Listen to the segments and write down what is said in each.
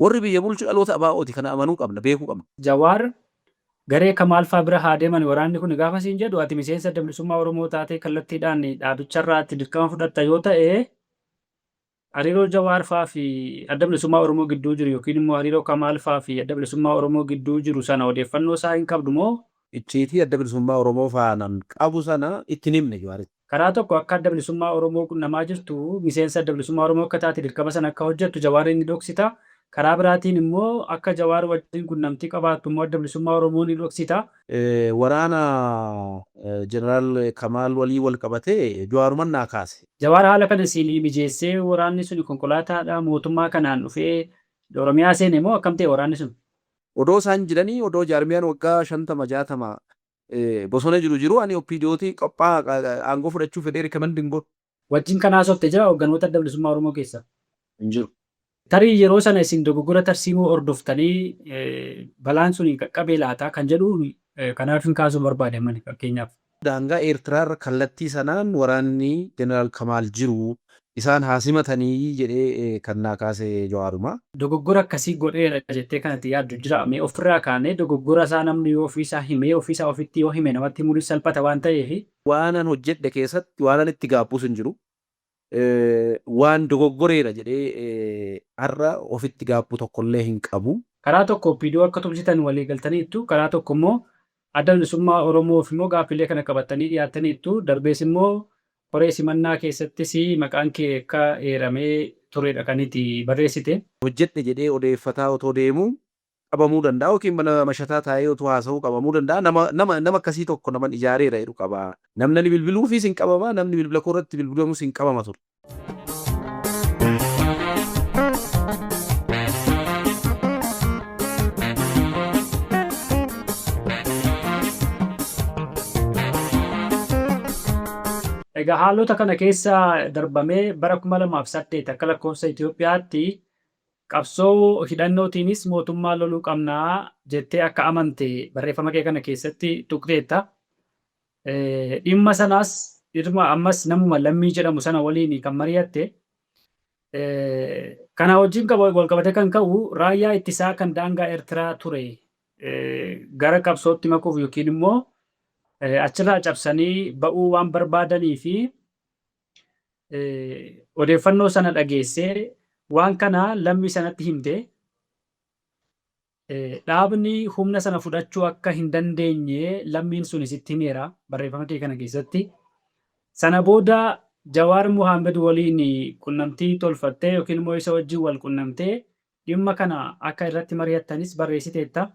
Warri biyya bulchu dhaloota ABOti. Kana amanuu qabna, beekuu qabna. Jawaar garee Kamaal faa bira haa deeman waraanni kun gaafa siin jedhu, ati miseensa Adda Bilisummaa Oromoo taatee kallattiidhaan dhaabicharraa itti dirqama fudhatta yoo ta'e, hariiroo Jawaar faa fi Adda Bilisummaa Oromoo gidduu jiru yookiin immoo hariiroo Kamaal faa fi Adda Bilisummaa Oromoo gidduu jiru sana odeeffannoo isaa hin qabdu moo? Icciitii Adda Bilisummaa Oromoo faanan qabu sana itti hin himne Jawaaritti. Karaa tokko akka Adda Bilisummaa Oromoo qunnamaa jirtu, miseensa Adda Bilisummaa Oromoo akka taate dirqama sana akka hojjettu Jawaariin ni dhoksita. Karaa biraatiin immoo akka Jawaar wajjin qunnamtii qabaattu immoo Adda Bilisummaa Oromoo ni dhoksita. Waraana Jeneraal Kamaal waliin wal qabatee Jawaaruman naa kaase. Jawaar haala kana siinii mijeessee waraanni suni konkolaataadha mootummaa kanaan dhufee Oromiyaa seene moo akkam ta'e waraanni sun? Odoo isaan jiranii, odoo jaarmiyaan waggaa 50, 60 bosona jiru jiruu, ani OPDOtii qophaa aangoo fudhachuu fedhee recommend hin godhu. Wajjin kan haasofte jira hoogganoota Adda Bilisummaa Oromoo keessaa? Hin jiru. Tarii yeroo sana isin dogoggora tarsiimoo hordoftanii balaan suni qaqqabee laata kan jedhu kanaafin kaasuu barbaade mani fakkeenyaaf. Daangaa Eertiraarra kallattii sanaan waraanni Jeneraal Kamaal jiru, isaan haa simatanii jedhee kan naa kaase Jawaaruma. Dogoggora akkasii godheera jettee kan ati yaaddu jiraa? Mee ofirraa kaanee dogoggora isaa namni yoo ofiisaa himee ofiisaa ofitti yoo hime namatti himuunis salphata waan ta'eefi. Waanan hojjedhe keessatti waanan itti gaabbus hin jiru. Waan dogoggoreera jedhee har'a ofitti gaabbu tokkollee hin qabu. Karaa tokko OPDO akka tumsitan walii galtaniittu, karaa tokko immoo Adda Bilisummaa Oromoof immoo gaaffilee kana qabattanii dhiyaattaniittu, darbees immoo koree simannaa keessattis maqaan kee akka eeramee turedha kan iti barreessite. Hojjedhe jedhee odeeffataa otoo deemuu qabamuu danda'a yookiin mana mashataa taa'ee utuu haasa'uu qabamuu danda'a. Nama nama nama akkasii tokko naman ijaareera jedhu qaba. Namni ani bilbiluufiis hin qabama, namni bilbila koo irratti bilbilamus hin qabama ture. Egaa haalota kana keessa darbamee bara 2008 akka lakkoofsa Itoophiyaatti qabsoo hidhannootiinis mootummaa loluu qabna jettee akka amante barreeffama kee kana keessatti tuqxeetta. Dhimma sanaas dhirma ammas namuma Lammii jedhamu sana waliin kan mari'atte. Kana wajjin wal qabatee kan ka'u raayyaa ittisaa kan daangaa Eertiraa ture gara qabsootti makuuf yookiin immoo achirraa cabsanii ba'uu waan barbaadanii fi odeeffannoo sana dhageessee waan kana Lammii sanatti himte. Dhaabni humna sana fudhachuu akka hin dandeenye Lammiin suni sitti himeera barreeffama kee kana keessatti. Sana booda Jawaar Mohaammed waliin qunnamtii tolfattee yookiin immoo isa wajjin wal qunnamtee dhimma kana akka irratti mari'attanis barreessiteetta.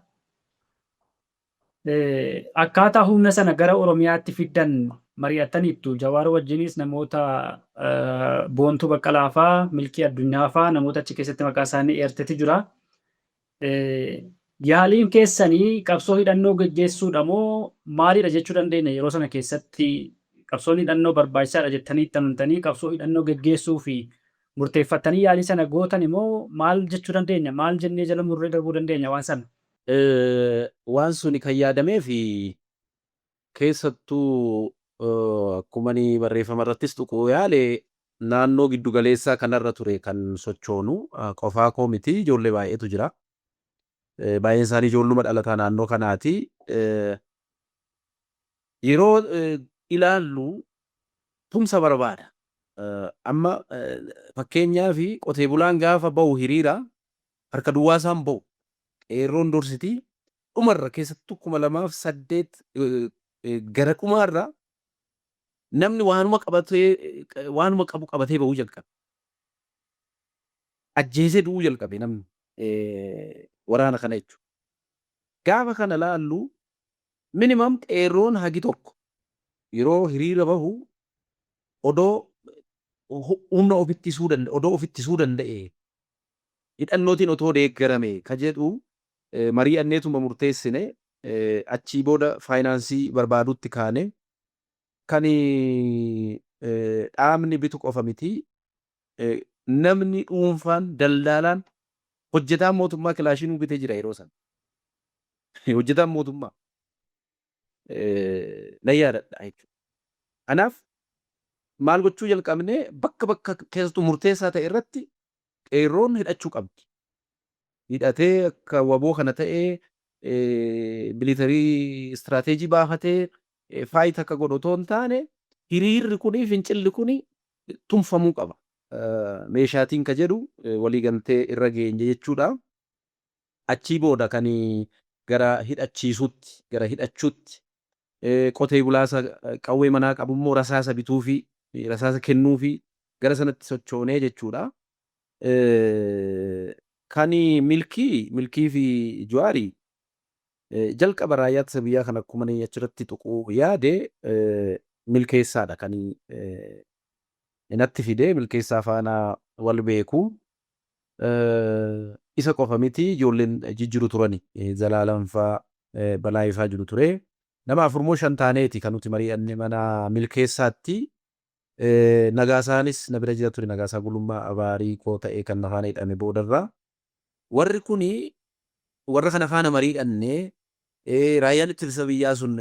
Akkaataa humna sana gara Oromiyaatti fiddan mari'attaniittu. Jawaar wajjinis namoota Boontuu Baqqalaa faa, Milkii Addunyaa faa namoota achi keessatti maqaa isaanii eertetu jira. Yaaliin keessanii qabsoo hidhannoo geggeessuudha moo maalidha jechuu dandeenya? Yeroo sana keessatti qabsoon hidhannoo barbaachisaadha jettanii itti amantanii qabsoo hidhannoo geggeessuu fi murteeffattanii yaalii sana gootani moo maal jechuu dandeenya? Maal jennee jala murree darbuu dandeenya waan sana? Waan suni kan yaadameef keessattuu akkuma ani barreeffama irrattis tuquu yaale naannoo giddu galeessaa kanarra ture kan sochoonu. Qofaa koo miti, ijoollee baay'eetu jira. Baay'een isaanii ijoolluma dhalataa naannoo kanaati. Yeroo ilaallu tumsa barbaada. Amma fakkeenyaaf qotee bulaan gaafa bahu hiriira harka duwwaa isaan bahu. Qeerroon dursiti. Dhumarra, keessattuu 2008 gara dhumaarra, namni waanuma qabatee waanuma qabu qabatee bahuu jalqabe. Ajjeesee du'uu jalqabe namni waraana kana jechuudha. Gaafa kana laallu minimum qeerroon hagi tokko yeroo hiriira bahu odoo humna ofittisuu danda'e, odoo ofittisuu danda'e, hidhannootiin otoo deeggarame ka jedhu marii'anneetuma murteessine. Achii booda faayinaansii barbaaduutti kaane. Kan dhaabni bitu qofa miti, namni dhuunfaan, daldaalaan, hojjetaan mootummaa kilaashinuu bitee jira yeroo sana. Hojjetaan mootummaa nan yaadadha jechuudha. Kanaaf maal gochuu jalqabne? Bakka bakka keessattuu murteessaa ta'e irratti qeerroon hidhachuu qabdi. Hidhatee akka WBO kana ta'ee military strategy baafatee fight akka godhu otoo hin taane, hiriirri kuni, fincilli kuni tumfamuu qaba meeshaatiin ka jedhu waliigaltee irra geenye jechuudha. Achii booda kan gara hidhachiisuutti, gara hidhachuutti, qotee bulaasa qawwee manaa qabu immoo rasaasa bituufi rasaasa kennuufi gara sanatti sochoonee jechuudha. Kan Milkii fi Jawaarii jalqaba raayyaa ittisa biyyaa kan akkuma inni achirratti tuquu yaade, Milkeessaadha kan natti fide. Milkeessaa faana wal beeku. Isa qofa miti, ijoolleen jijjiru turani, Zalaalam faa, Balaayii faa jiru ture. Nama afurmoo shan taaneeti kan nuti mari'anne mana Milkeessaatti. Nagaasaanis na bira jira ture, Nagaasaa Gulummaa abaarii koo ta'e kan na faana hidhame boodarraa. Warri kuni, warra kana faana mari'anne. Raayyaan ittisa biyyaa sun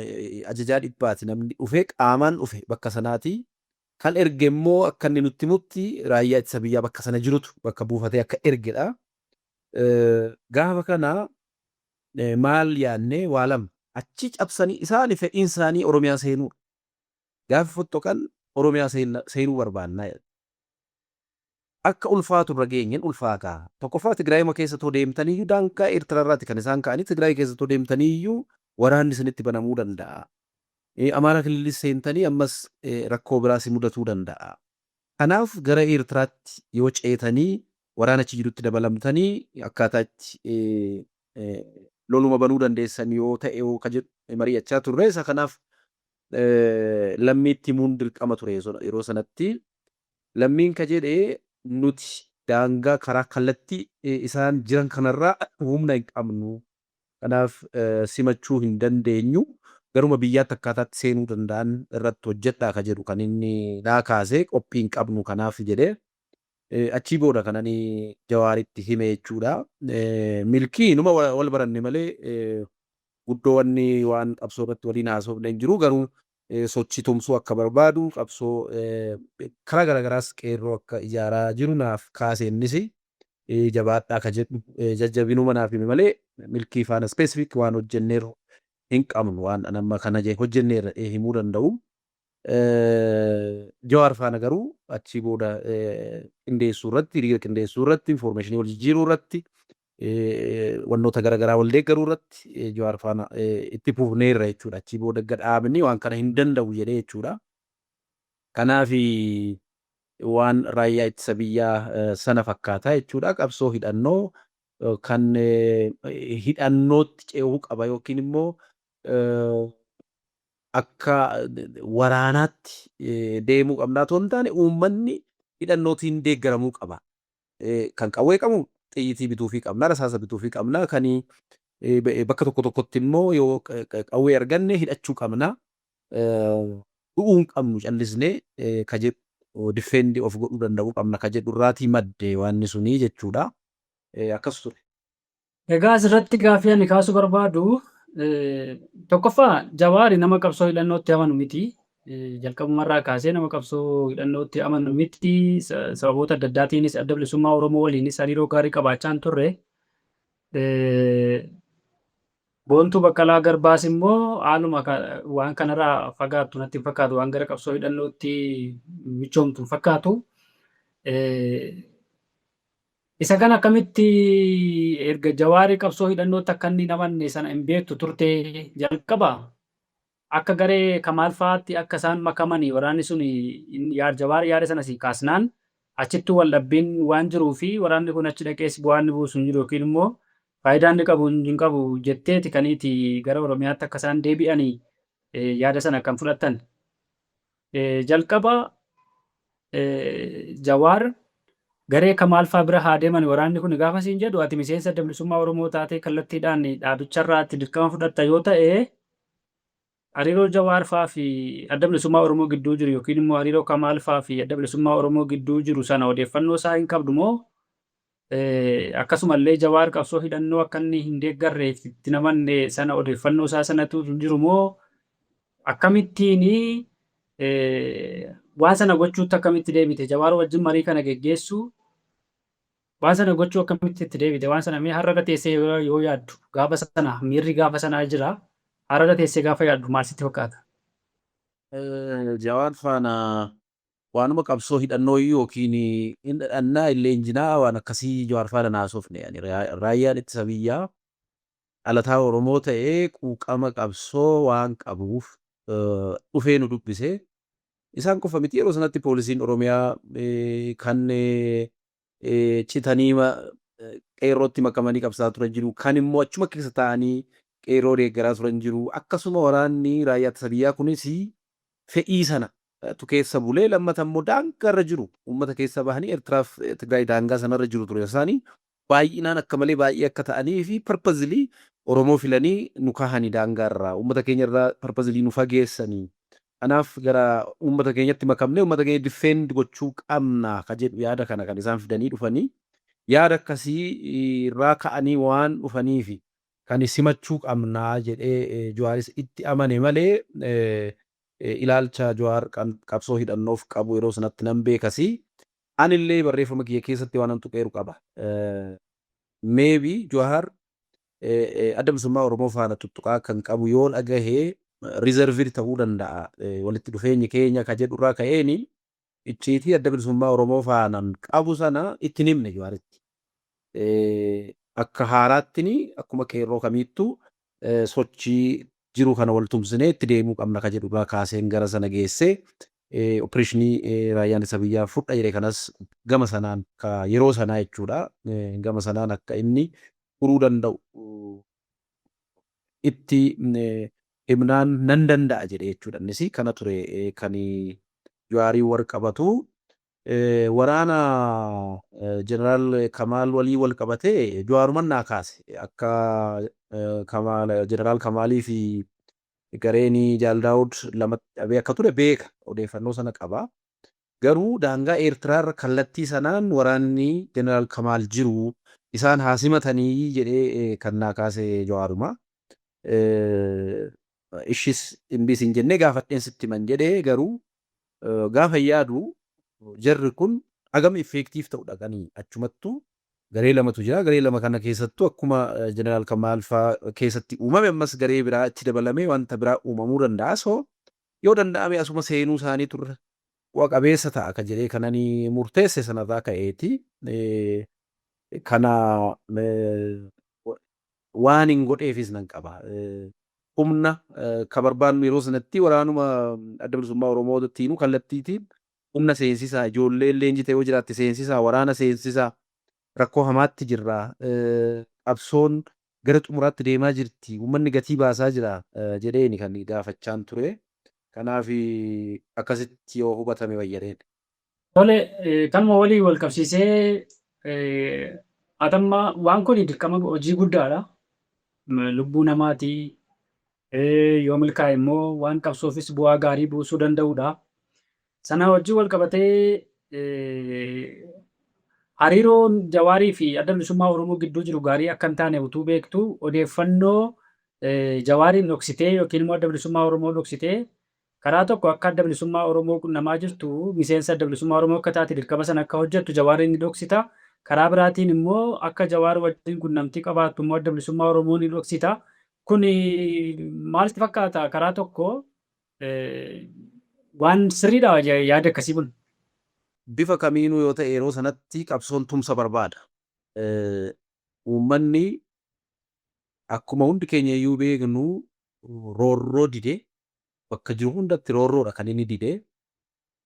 ajajaa dhibbaati namni dhufe, qaamaan dhufe bakka sanaati. Kan erge immoo akka inni nutti himutti raayyaa ittisa biyyaa bakka sana jirutu bakka buufatee akka ergedha. Gaafa kana maal yaadne? Waa lama. Achi cabsanii isaan fedhiin isaanii Oromiyaa seenuudha. Gaafa fottoqan Oromiyaa seenuu barbaannaa jedhan. Akka ulfaatu irra geenyeen ulfaataa. Tokkoffaa, Tigraayima keessa too deemtaniyyuu, daangaa Eertiraarraati kan isaan ka'anii, Tigraay keessa too deemtaniyyuu waraanni isinitti banamuu danda'a. Amaaraa kililis seentanii ammas rakkoo biraas mudatuu danda'a. Kanaaf gara Eertiraatti yoo ceetanii waraana achi jirutti dabalamtanii akkaataa itti loluma banuu dandeessan yoo ta'e yoo ka jedhu mari'achaa turre. Isa kanaaf Lammiitti himuun dirqama ture yeroo sanatti. Lammiin ka jedhe, nuti daangaa karaa kallattii isaan jiran kanarraa humna hin qabnu. Kanaaf simachuu hin dandeenyu. Garuma biyyaatti akkaataatti seenuu danda'an irratti hojjedhaa ka jedhu kan inni naa kaase, qophii hin qabnu kanaaf jedhe. Achii booda kan ani Jawaaritti hime jechuudha. Milkii numa wal baranne malee guddoo wanni waan qabsoo irratti waliin haasofne hin jiru, garuu sochii tumsuu akka barbaadu, qabsoo karaa garaagaraas qeerroo akka ijaaraa jiru naaf kaase. Innis jabaadhaa ka jedhu jajjabinuma naaf hime malee Milkii faana specific waan hojjenneerru hin qabnu, waan amma kana hojjenneerra himuu danda'u. Jawaar faana garuu achii booda qindeessuu irratti, hiriira qindeessuu irratti, information wal jijjiiruu irratti, wannoota garaagaraa wal deeggaruu irratti Jawaar faana itti fufneerra jechuudha. Achii booda gadhaabni waan kana hin danda'u jedhee jechuudha. Kanaaf waan raayyaa ittisa biyyaa sana fakkaata jechuudha. Qabsoo hidhannoo kan hidhannootti ce'uu qaba yookiin immoo akka waraanaatti deemuu qabnaa otoo hin taane, uummanni hidhannootiin deeggaramuu qaba. Kan qawwee qabu xiyyitii bituufii qabna, rasaasa bituufii qabna, kan bakka tokko tokkotti immoo yoo qawwee arganne hidhachuu qabna. Du'uu hin qabnu callisnee ka jedhu, defend of godhuu danda'uu qabna ka jedhu irraatii madde waanni sunii jechuudha. Akkas ture. Egaa asirratti gaaffii ani kaasuu barbaadu, tokkoffaa, Jawaari nama qabsoo hidhannootti amanu miti. Jalqabumarraa kaasee nama qabsoo hidhannootti amanu miti. Sababoota adda addaatiinis Adda Bilisummaa Oromoo waliinis hariiroo gaarii qabaachaa hin turre. Boontuu Baqqalaa Garbaas immoo haaluma waan kanarraa fagaattu natti hin fakkaatu, waan gara qabsoo hidhannootti michoomtu hin fakkaatu. Isa kana akkamitti, erga Jawaari qabsoo hidhannootti akka inni hin amanne sana hin beektu turte jalqaba, akka garee Kamaal fa'aatti akka isaan makamanii waraanni sun Jawaari yaada sana si kaasnaan, achittuu wal dhabbiin waan jiruu fi waraanni kun achi dhaqees bu'aan inni buusu hin jiru yookiin immoo faayidaa inni qabu hin qabu jetteeti kaniiti gara Oromiyaatti akka isaan deebi'anii yaada sana kan fudhattan? Jalqaba Jawaar garee Kamaal fa'aa bira haa deeman waraanni kun gaafa siin jedhu, ati miseensa Adda Bilisummaa Oromoo taatee kallattiidhaan dhaabicharraa itti dirqama fudhatta yoo ta'e, hariiroo Jawaar fa'aa fi Adda Bilisummaa Oromoo gidduu jiru yookiin immoo hariiroo Kamaal fa'aa fi Adda Bilisummaa Oromoo gidduu jiru sana odeeffannoo isaa hin qabdu moo, akkasumallee Jawaar qabsoo hidhannoo akka inni hin deeggarre, itti namanne sana odeeffannoo isaa sanatu hin jiru moo, akkamittiin waan sana gochuutti akkamitti deebite? Jawaar wajjin marii kana geggeessu Waan sana gochuu akkamitti itti deebite? Waan sana mee har'a irra teessee yoo yaaddu, gaafa sana miirri gaafa sanaa jira. Har'a irra teessee gaafa yaaddu maal sitti fakkaata? Jawaar faana waanuma qabsoo hidhannoo yookiin hin dhadhannaa illee injinaa waan akkasii Jawaar faana naasofne. Raayyaan ittisa biyyaa dhalataa Oromoo ta'ee quuqama qabsoo waan qabuuf dhufee nu dubbise. Isaan qofa miti, yeroo sanatti poolisiin Oromiyaa kan citanii qeerrootti makamanii qabsaa turan jiru. Kan immoo achuma keessa taa'anii qeerroo deeggaraa turan jiru. Akkasuma waraanni raayyaa ittisa biyyaa kunis fedhii sana tu keessa bulee, lammata immoo daangaarra jiru, uummata keessa bahanii Eertiraaf Tigraay daangaa sanarra jiru ture. Isaanii baay'inaan akka malee baay'ee akka ta'anii fi purposely Oromoo filanii nu kahanii, daangaarraa uummata keenya irraa purposely nu fageessanii. Kanaaf gara uummata keenyatti makamnee uummata keenya defend gochuu qabna ka jedhu yaada kana kan isaan fidanii dhufanii, yaada akkasii irraa ka'anii waan dhufaniifi kan simachuu qabnaa jedhee Jawaaris itti amane malee, ilaalcha Jawaar qabsoo hidhannoof qabu yeroo sanatti nan beekasi. Anillee barreeffama kiyya keessatti waan an tuqeeru qaba. Maybe Jawaar Adda Bilisummaa Oromoo faana tuttuqaa kan qabu yoo dhagahee reserved ta'uu danda'a. Walitti dhufeenyi keenya ka jedhurraa ka'eeni icciitii Adda Bilisummaa Oromoo faanaan qabu sana itti himne Jawaaritti. Akka haaraattini akkuma qeerroo kamiittuu sochii jiru kana wal tumsinee itti deemuu qabna ka jedhurraa kaaseen gara sana geessee, opereeshinii raayyaan ittisa biyyaa fudha jedhe kanas gama sanaan ka yeroo sanaa jechuudha. Gama sanaan akka inni furuu danda'u itti himnaan nan danda'a jedhe jechuudha. Innis kana ture kan Jawaarii wal qabatu. Waraana Jeneraal Kamaal walii wal qabatee Jawaaruman naa kaase. Akka Kamaal, Jeneraal Kamaalii fi gareen Jaal Daawud lamatti dhabee akka ture beeka. Odeeffannoo sana qaba. Garuu daangaa Eertiraarra kallattii sanaan waraanni Jeneraal Kamaal jiru, isaan haa simatanii jedhee kan naa kaase Jawaaruma. Ishis hin siin jennee gaafadheen sitti himan jedhee, garuu gaafa yaadu jarri kun hagam effective ta'u, dhaqanii achumattuu garee lamatu jira. Garee lama kana keessattuu akkuma Jeneraal Kamaal faa keessatti uumame ammas garee biraa itti dabalamee wanta biraa uumamuu danda'a. So yoo danda'ame asuma seenuu isaanii turre bu'a qabeessa ta'a ka jedhee kananii murteesse sanarraa ka'eeti. Kana waan hin godheefis nan qaba. Humna ka barbaannu yeroo sanatti waraanuma Adda Bilisummaa Oromootiinuu kallattiitiin humna seensisaa, ijoollee leenjite yoo jiraatte seensisaa, waraana seensisaa, rakkoo hamaatti jirra. Qabsoon gara xumuraatti deemaa jirti. Uummanni gatii baasaa jira jedheeni kan gaafachaan ture. Kanaaf akkasitti yoo hubatame wayyadeen. Tole, kanuma walii wal qabsiisee, atamma waan kun dirqama hojii guddaadha. Lubbuu namaatii yoo milkaa'e immoo waan qabsoofis bu'aa gaarii buusuu danda'udha. Sana wajjin wal qabatee hariiroon Jawaarii fi Adda Bilisummaa Oromoo gidduu jiru gaarii akka hin taane utuu beektu, odeeffannoo Jawaariin dhoksitee yookiin immoo Adda Bilisummaa Oromoo dhoksitee, karaa tokko akka Adda Bilisummaa Oromoo qunnamaa jirtu, miseensa Adda Bilisummaa Oromoo akka taate, dirqama sana akka hojjettu Jawaariin ni dhoksita. Karaa biraatiin immoo akka Jawaar wajjin qunnamtii qabaattu immoo Adda Bilisummaa Oromoo ni dhoksita. Kun maal sitti fakkaata? Karaa tokko waan sirriidha yaada akkasii kun? Bifa kamiinuu yoo ta'e, yeroo sanatti qabsoon tumsa barbaada. Uummanni akkuma hundi keenya iyyuu beeknu roorroo dide, bakka jiru hundatti roorroodha kan inni dide.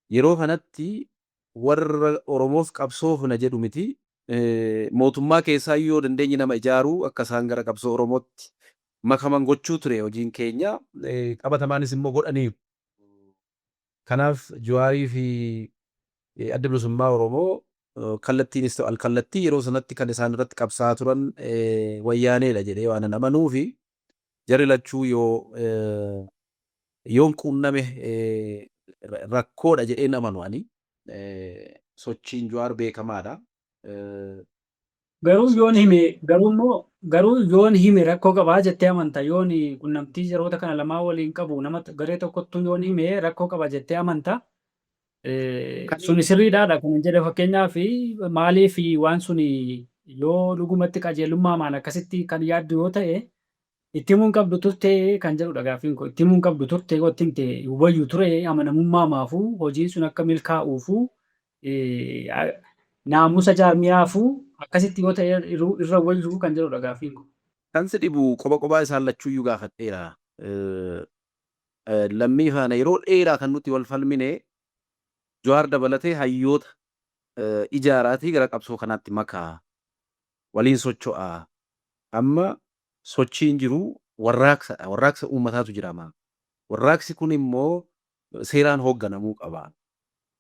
Yeroo kanatti warra Oromoof qabsoofna jedhu miti, mootummaa keessaa yoo dandeenye nama ijaaruu, akka isaan gara qabsoo Oromootti makaman gochuu ture hojiin keenya. Qabatamaanis immoo godhaniiru. Kanaaf Jawaarii fi Adda Bilisummaa Oromoo kallattiinis ta'u alkallattii yeroo sanatti kan isaan irratti qabsaa'aa turan Wayyaaneedha jedhee waan an amanuu fi jarri lachuu yoo yoon quunname rakkoodha jedheen amanu ani. Sochiin Jawaar beekamaadha. Garuu yoon hime, garuu immoo, garuu yoon hime rakkoo qabaa jettee amanta? Yoon qunnamtii yeroota kana lamaa waliin qabu nama garee tokkottuu yoon hime rakkoo qaba jettee amanta? Suni sirriidhaadha kan jedhe. Fakkeenyaaf, maaliif waan suni yoo dhugumatti qajeelummaa akkasitti kan yaaddu yoo ta'e itti himuu hin qabdu turte kan jedhudha gaaffiin koo. Itti himuu hin qabdu turte, yoo itti himte wayyu ture. Amanamummaa maafuu, hojiin sun akka milkaa'uufuu, naamusa jaarmiyaafuu akkasitti yoo ta'e irra wayyu kan jedhudha gaaffiin koo. Kan si dhibu qoba qobaa isaan lachuuyyuu gaafadheera. Lammii faana yeroo dheeraa kan nuti wal falmine, Jawaar dabalatee hayyoota ijaaraatii gara qabsoo kanaatti makaa, waliin socho'aa. Amma sochiin jiru warraaqsadha. Warraaqsa uummataatu jira amma. Warraaqsi kun immoo seeraan hoogganamuu qaba.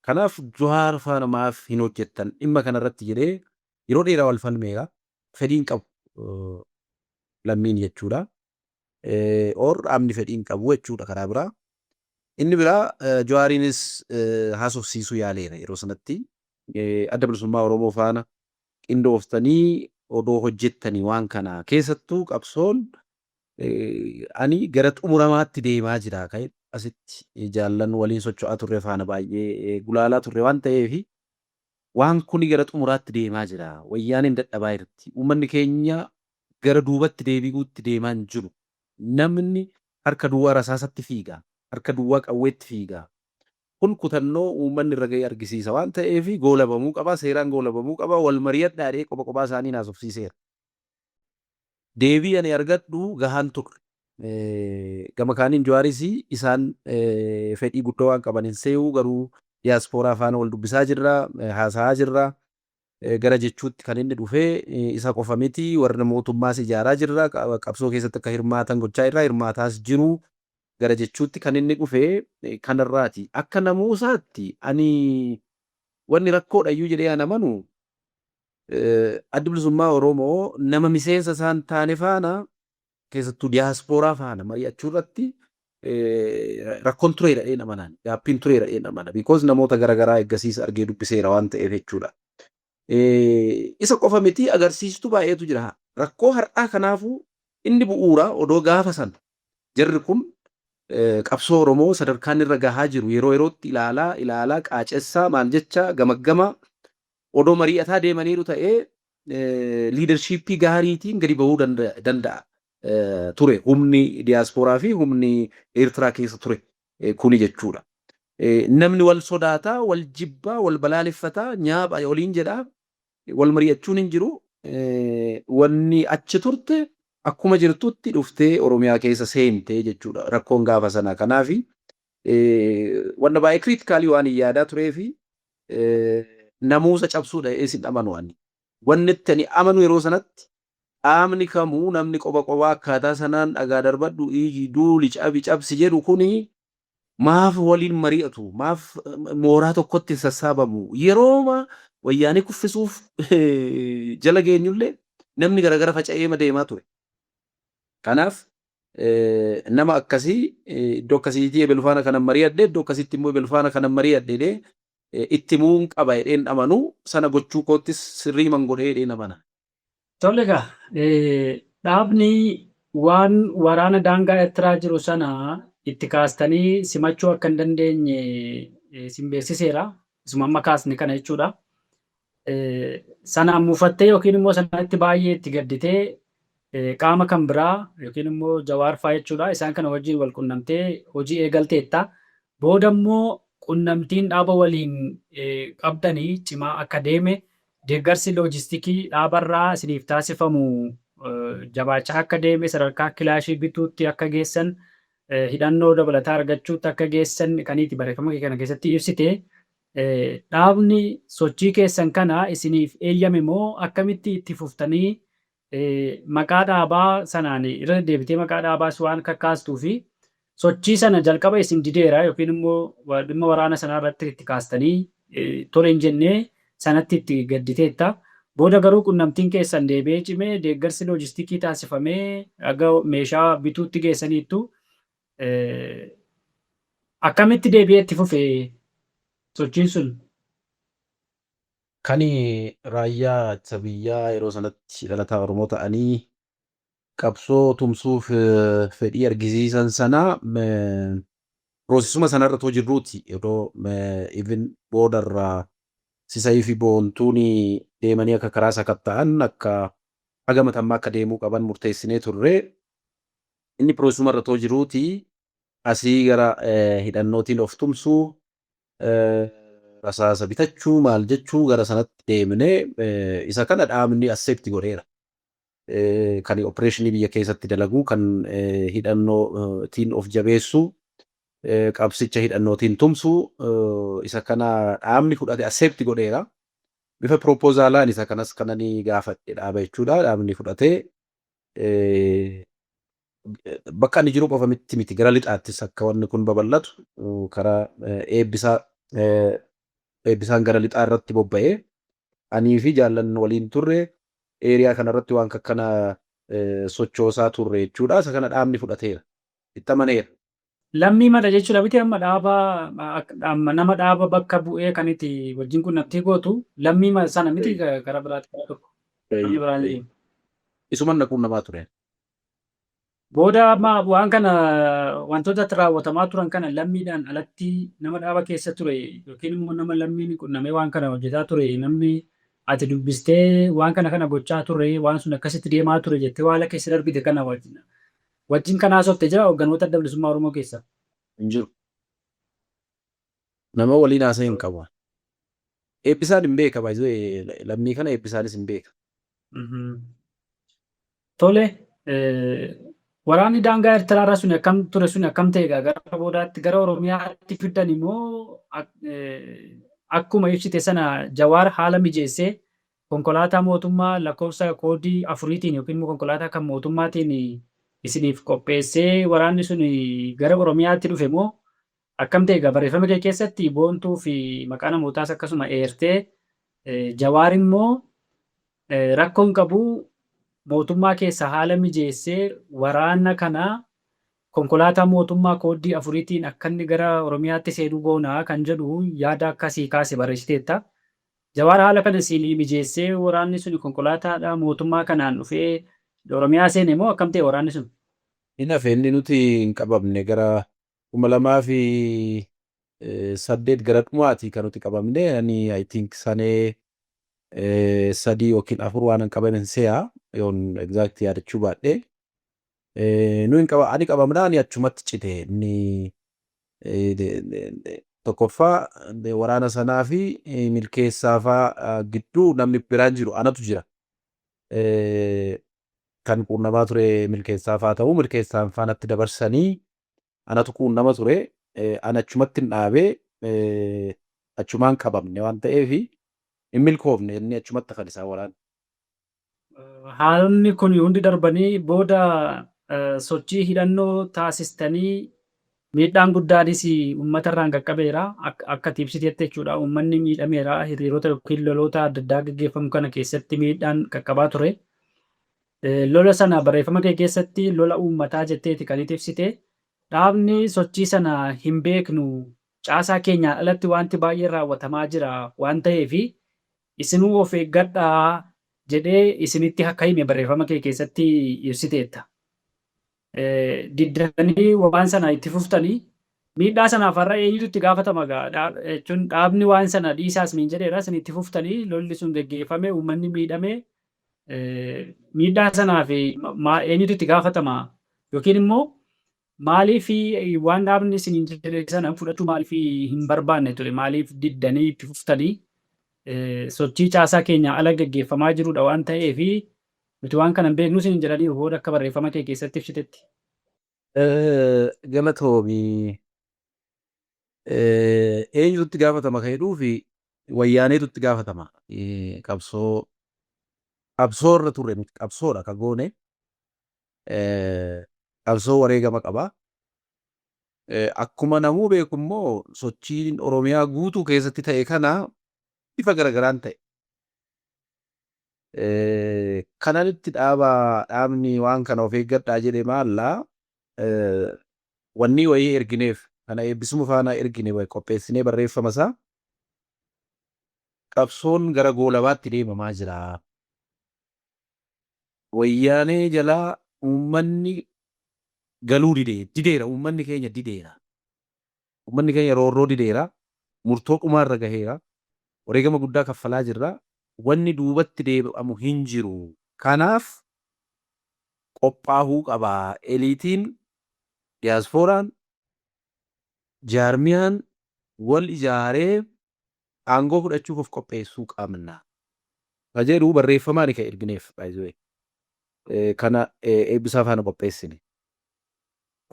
Kanaaf Jawaar faana maaf hin hojjettan dhimma kanarratti jedhee yeroo dheeraa wal falmeera. Fedhiin qabu Lammiin jechuudha. Or dhaabni fedhiin qabu jechuudha karaa biraa. Inni biraa, Jawaariinis haasofsiisuu yaaleera yeroo sanatti. Adda Bilisummaa Oromoo faana qindooftanii odoo hojjettanii, waan kana keessattuu qabsoon ani gara xumuramaatti deemaa jira kan asitti jaallan waliin socho'aa turre faana baay'ee gulaalaa turre waan ta'eef, waan kuni gara xumuraatti deemaa jira. Wayyaaneen dadhabaa jirti. Uummanni keenya gara duubatti deebi'uutti deemaa hin jiru. Namni harka duwwaa rasaasatti fiiga. Harka duwwaa qawweetti fiiga. Kun kutannoo uummanni irra ga'e argisiisa waan ta'eef goolabamuu qaba. Seeraan goolabamuu qaba. Wal mari'adhaadhee qoba qobaa isaanii haasofsiiseera. Deebii ani argadhu gahaan turre. Gama kaaniin Jawaaris isaan fedhii guddoo waan qaban hin see'u, garuu diyaaspooraa faana wal dubbisaa jirra, haasa'aa jirra. Gara jechuutti kan inni dhufee isa qofa miti, warra mootummaas ijaaraa jirra, qabsoo keessatti akka hirmaatan gochaa jirra, hirmaataas jiru gara jechuutti kan inni dhufe kanarraati. Akka namuusaatti ani wanni rakkoodha iyyuu jedhee an amanu, Addi Bilisummaa Oromoo nama miseensa isaan taane faana, keessattuu diyaaspooraa faana mari'achuu irratti rakkoon tureera jedheen amanaan, gaaffiin tureera jedheen amana, because namoota garaagaraa eeggasiis argee dubbiseera waan ta'eef jechuudha. Isa qofa miti, agarsiistuu baay'eetu jira. Rakkoo har'aa kanaafuu inni bu'uura odoo gaafa sana jarri kun qabsoo Oromoo sadarkaan irra gahaa jiru yeroo yerootti ilaalaa ilaalaa, qaacessaa, maal jecha gamaggama odoo mari'ataa deemaniiru ta'ee leadership gaariitiin gadi bahuu danda'a ture humni diyaaspooraa fi humni Eertiraa keessa ture kuni jechuudha. Namni wal sodaataa, wal jibbaa, wal balaaleffataa, nyaapha waliin jedhaa, wal mari'achuun hin jiru. Wanni achi turte akkuma jirtutti dhuftee Oromiyaa keessa seente jechuudha rakkoon gaafa sana. Kanaafi wanna baay'ee critically waan hin yaadaa turee fi namuusa cabsuudha isin amanu ani. Wanni itti ani amanu, yeroo sanatti qaamni kamuu, namni qoba qobaa akkaataa sanaan dhagaa darbadhu, iyyi, duuli, cabi, cabsi jedhu kuni maaf waliin mari'atu? Maaf mooraa tokkotti hin sassaabamu? Yerooma wayyaanee kuffisuuf jala geenyullee namni garagara faca'ee deemaa ture. Kanaaf nama akkasii iddoo akkasiitii ebelu faana kanan mari'adhe, iddoo akkasiitti immoo ebelu faana kanan mari'adhe jedhee itti himuun qaba jedheen amanu, sana gochuu koottis sirrii man godhee jedheen amana. Tole egaa, dhaabni waan waraana daangaa Eertiraa jiru sana itti kaastanii simachuu akka hin dandeenye isin beeksiseera. Isuma amma kaasne kana jechuudha. Sanaan muufattee yookiin immoo sanatti baay'ee itti gadditee qaama kan biraa yookiin immoo Jawaar fa'aa jechuudha. Isaan kana wajjin wal qunnamtee hojii eegalteetta. Booda immoo qunnamtiin dhaaba waliin qabdanii cimaa akka deeme, deeggarsi loojistikii dhaabarraa isiniif taasifamu jabaachaa akka deeme, sadarkaa kilaashii bituutti akka geessan, hidhannoo dabalataa argachuutti akka geessan kaniiti barreeffama kee kana keessatti ibsite. Dhaabni sochii keessan kana isiniif eeyyame moo akkamitti itti fuftanii maqaa dhaabaa sanaan irra deddeebitee maqaa dhaabaas waan kakkaastuu fi sochii sana jalqaba isin dideera yookiin immoo dhimma waraana sanaa irratti itti kaastanii tole hin jennee sanatti itti gadditeetta. Booda garuu qunnamtiin keessan deebi'ee cimee, deeggarsi loojistikii taasifamee haga meeshaa bituutti geessaniittu. Akkamitti deebi'ee itti fufe sochiin sun? Kan raayyaa ittisa biyyaa yeroo sanatti dhalataa Oromoo ta'anii qabsoo tumsuuf fedhii argisiisan sana Processuma sanarra too jirruuti yeroo even boodarraa Sisayii fi Boontuun deemanii akka karaa sakatta'an, akka haga Matammaa akka deemuu qaban murteessinee turre. Inni processuma irra too jiruuti asii gara hidhannootiin of tumsuu, rasaasa bitachuu, maal jechuu gara sanatti deemnee isa kana dhaabni accept godheera. Kan operationii biyya keessatti dalaguu, kan hidhannootiin of jabeessuu, qabsicha hidhannootiin tumsuu, isa kana dhaabni fudhate, accept godheera. Bifa proposalaan isa kanas kananii gaafadhe dhaaba jechuudha. Dhaabni fudhatee bakka inni jiru qofa miti, gara lixaattis akka wanni kun babal'atu karaa eebbisaa eebbisaan gara lixaa irratti bobba'ee anii fi jaallan waliin turre area kanarratti waan akkana sochoosaa turre jechuudha. Isa kana dhaabni fudhateera. Itti amaneera. Lammii mala jechuudha miti, amma dhaaba nama dhaaba bakka bu'ee kan itti wajjin qunnamtii gootu Lammii sana miti, gara biraatti gara tokko. Namni biraan deema. Isuman na quunnamaa ture. Booda amma waan kana, wantoota raawwatamaa turan kana, Lammiidhaan alatti nama dhaaba keessa ture yookiin immoo nama Lammiin qunnamee waan kana hojjetaa ture, namni ati dubbistee waan kana kana gochaa ture, waan sun akkasitti deemaa ture jettee waan keessa darbite kana wajjin kan haasofte jira hoogganoota Adda Bilisummaa Oromoo keessa? Hin jiru. Nama waliin haasa'e hin qabu. Eebbisaan hin beeka, baay'ee Lammii kana eebbisaanis hin beeka. Tole, waraanni daangaa Eertiraarraa sun akkam ture, sun akkam ta'e? Egaa gara boodaatti gara Oromiyaatti fiddan immoo, akkuma ibsite sana Jawaar haala mijeessee konkolaataa mootummaa lakkoofsa koodii afuriitiin yookiin immoo konkolaataa kan mootummaatiin isiniif qopheessee waraanni sun gara Oromiyaatti dhufe moo akkam ta'e? Egaa barreeffama kee keessatti Boontuu fi maqaa namootaas akkasuma eertee, Jawaar immoo rakkoon qabu, mootummaa keessa haala mijeessee waraana kana konkolaataa mootummaa kooddii afuriitiin akka inni gara Oromiyaatti seenuu goonaa kan jedhu yaada akkasii kaase barreessiteetta. Jawaar haala kana siinii mijeessee waraanni sun konkolaataadha mootummaa kanaan dhufee Oromiyaa seene moo akkam ta'e waraanni sun? Hin hafe, inni nuti hin qabamne. Gara 2008 gara dhumaati kan nuti qabamne. Ani I think sanee 3 yookiin 4 waan hin qabame se'a, yoon exact yaadachuu baadhe. Nu hin qaba, ani qabamnaan ani achumatti cite. Inni tokkoffaa waraana sanaa fi Milkeessaa faa gidduu namni biraan jiru, anatu jira. Kan quunnamaa ture Milkeessaa faa ta'uu, Milkeessaan faanatti dabarsanii anatu quunnama ture. Ani achumatti hin dhaabee, achumaan qabamne waan ta'eef hin milkoofne, inni achumatti kan isaan waraane. Haalonni kun hundi darbanii booda sochii hidhannoo taasistanii miidhaan guddaanis uummata irraan qaqqabeera. Akka ati ibsitetti jechuudha. Uummanni miidhameera. Hiriirota yookiin loloota adda addaa gaggeeffamu kana keessatti miidhaan qaqqabaa ture. Lola sana barreeffama kee keessatti lola uummataa jetteeti kan itti ibsite. Dhaabni sochii sana hin beeknu, caasaa keenyaan alatti wanti baay'een raawwatamaa jira waan ta'eef isinuu of eeggadhaa jedhee isinitti akka hime barreeffama kee keessatti ibsiteetta. Diddanii waan sana itti fuftanii, miidhaa sanaaf har'a eenyutu itti gaafatama gaa jechuun, dhaabni waan sana dhiisaas niin jedheera, isin itti fuftanii lolli sun geggeeffame, uummanni miidhame, miidhaa sanaaf eenyutu itti gaafatama? Yookiin immoo maaliif waan dhaabni isiniin jedhe sana fudhachuu maaliif hin barbaanne ture? Maaliif diddanii itti fuftanii, sochii caasaa keenya ala geggeeffamaa jirudha waan ta'eef nuti waan kana hin beeknu isiniin jedhaniiru booda akka barreeffama kee keessatti ibsitetti. Galatoomii. Eenyutu itti gaafatama kan jedhuu fi Wayyaaneetu itti gaafatama. Qabsoo qabsoo irra turre, nuti qabsoodha kan goone. Qabsoo wareegama qaba. Akkuma namuu beeku immoo sochiin Oromiyaa guutuu keessatti ta'e kana bifa garagaraan ta'e. Kananitti dhaaba dhaabni waan kana of eeggadhaa jedhe maallaa wanni wayii ergineef kana eebbisuma faana ergine, qopheessinee barreeffama isaa, qabsoon gara goolabaatti deemamaa jira. Wayyaanee jalaa uummanni galuu didee dideera, uummanni keenya dideera. Uummanni keenya roorroo dideera. Murtoo dhumaarra gaheera. Wareegama guddaa kaffalaa jirra. Wanni duubatti deebi'amu hin jiru. Kanaaf qophaa'uu qaba. Eliitiin, diyaaspooraan, jaarmiyaan wal ijaaree aangoo fudhachuuf of qopheessuu qabna. Ka jedhu barreeffamaan kan ergineef, by the way. Kana eebbisaa faana qopheessine.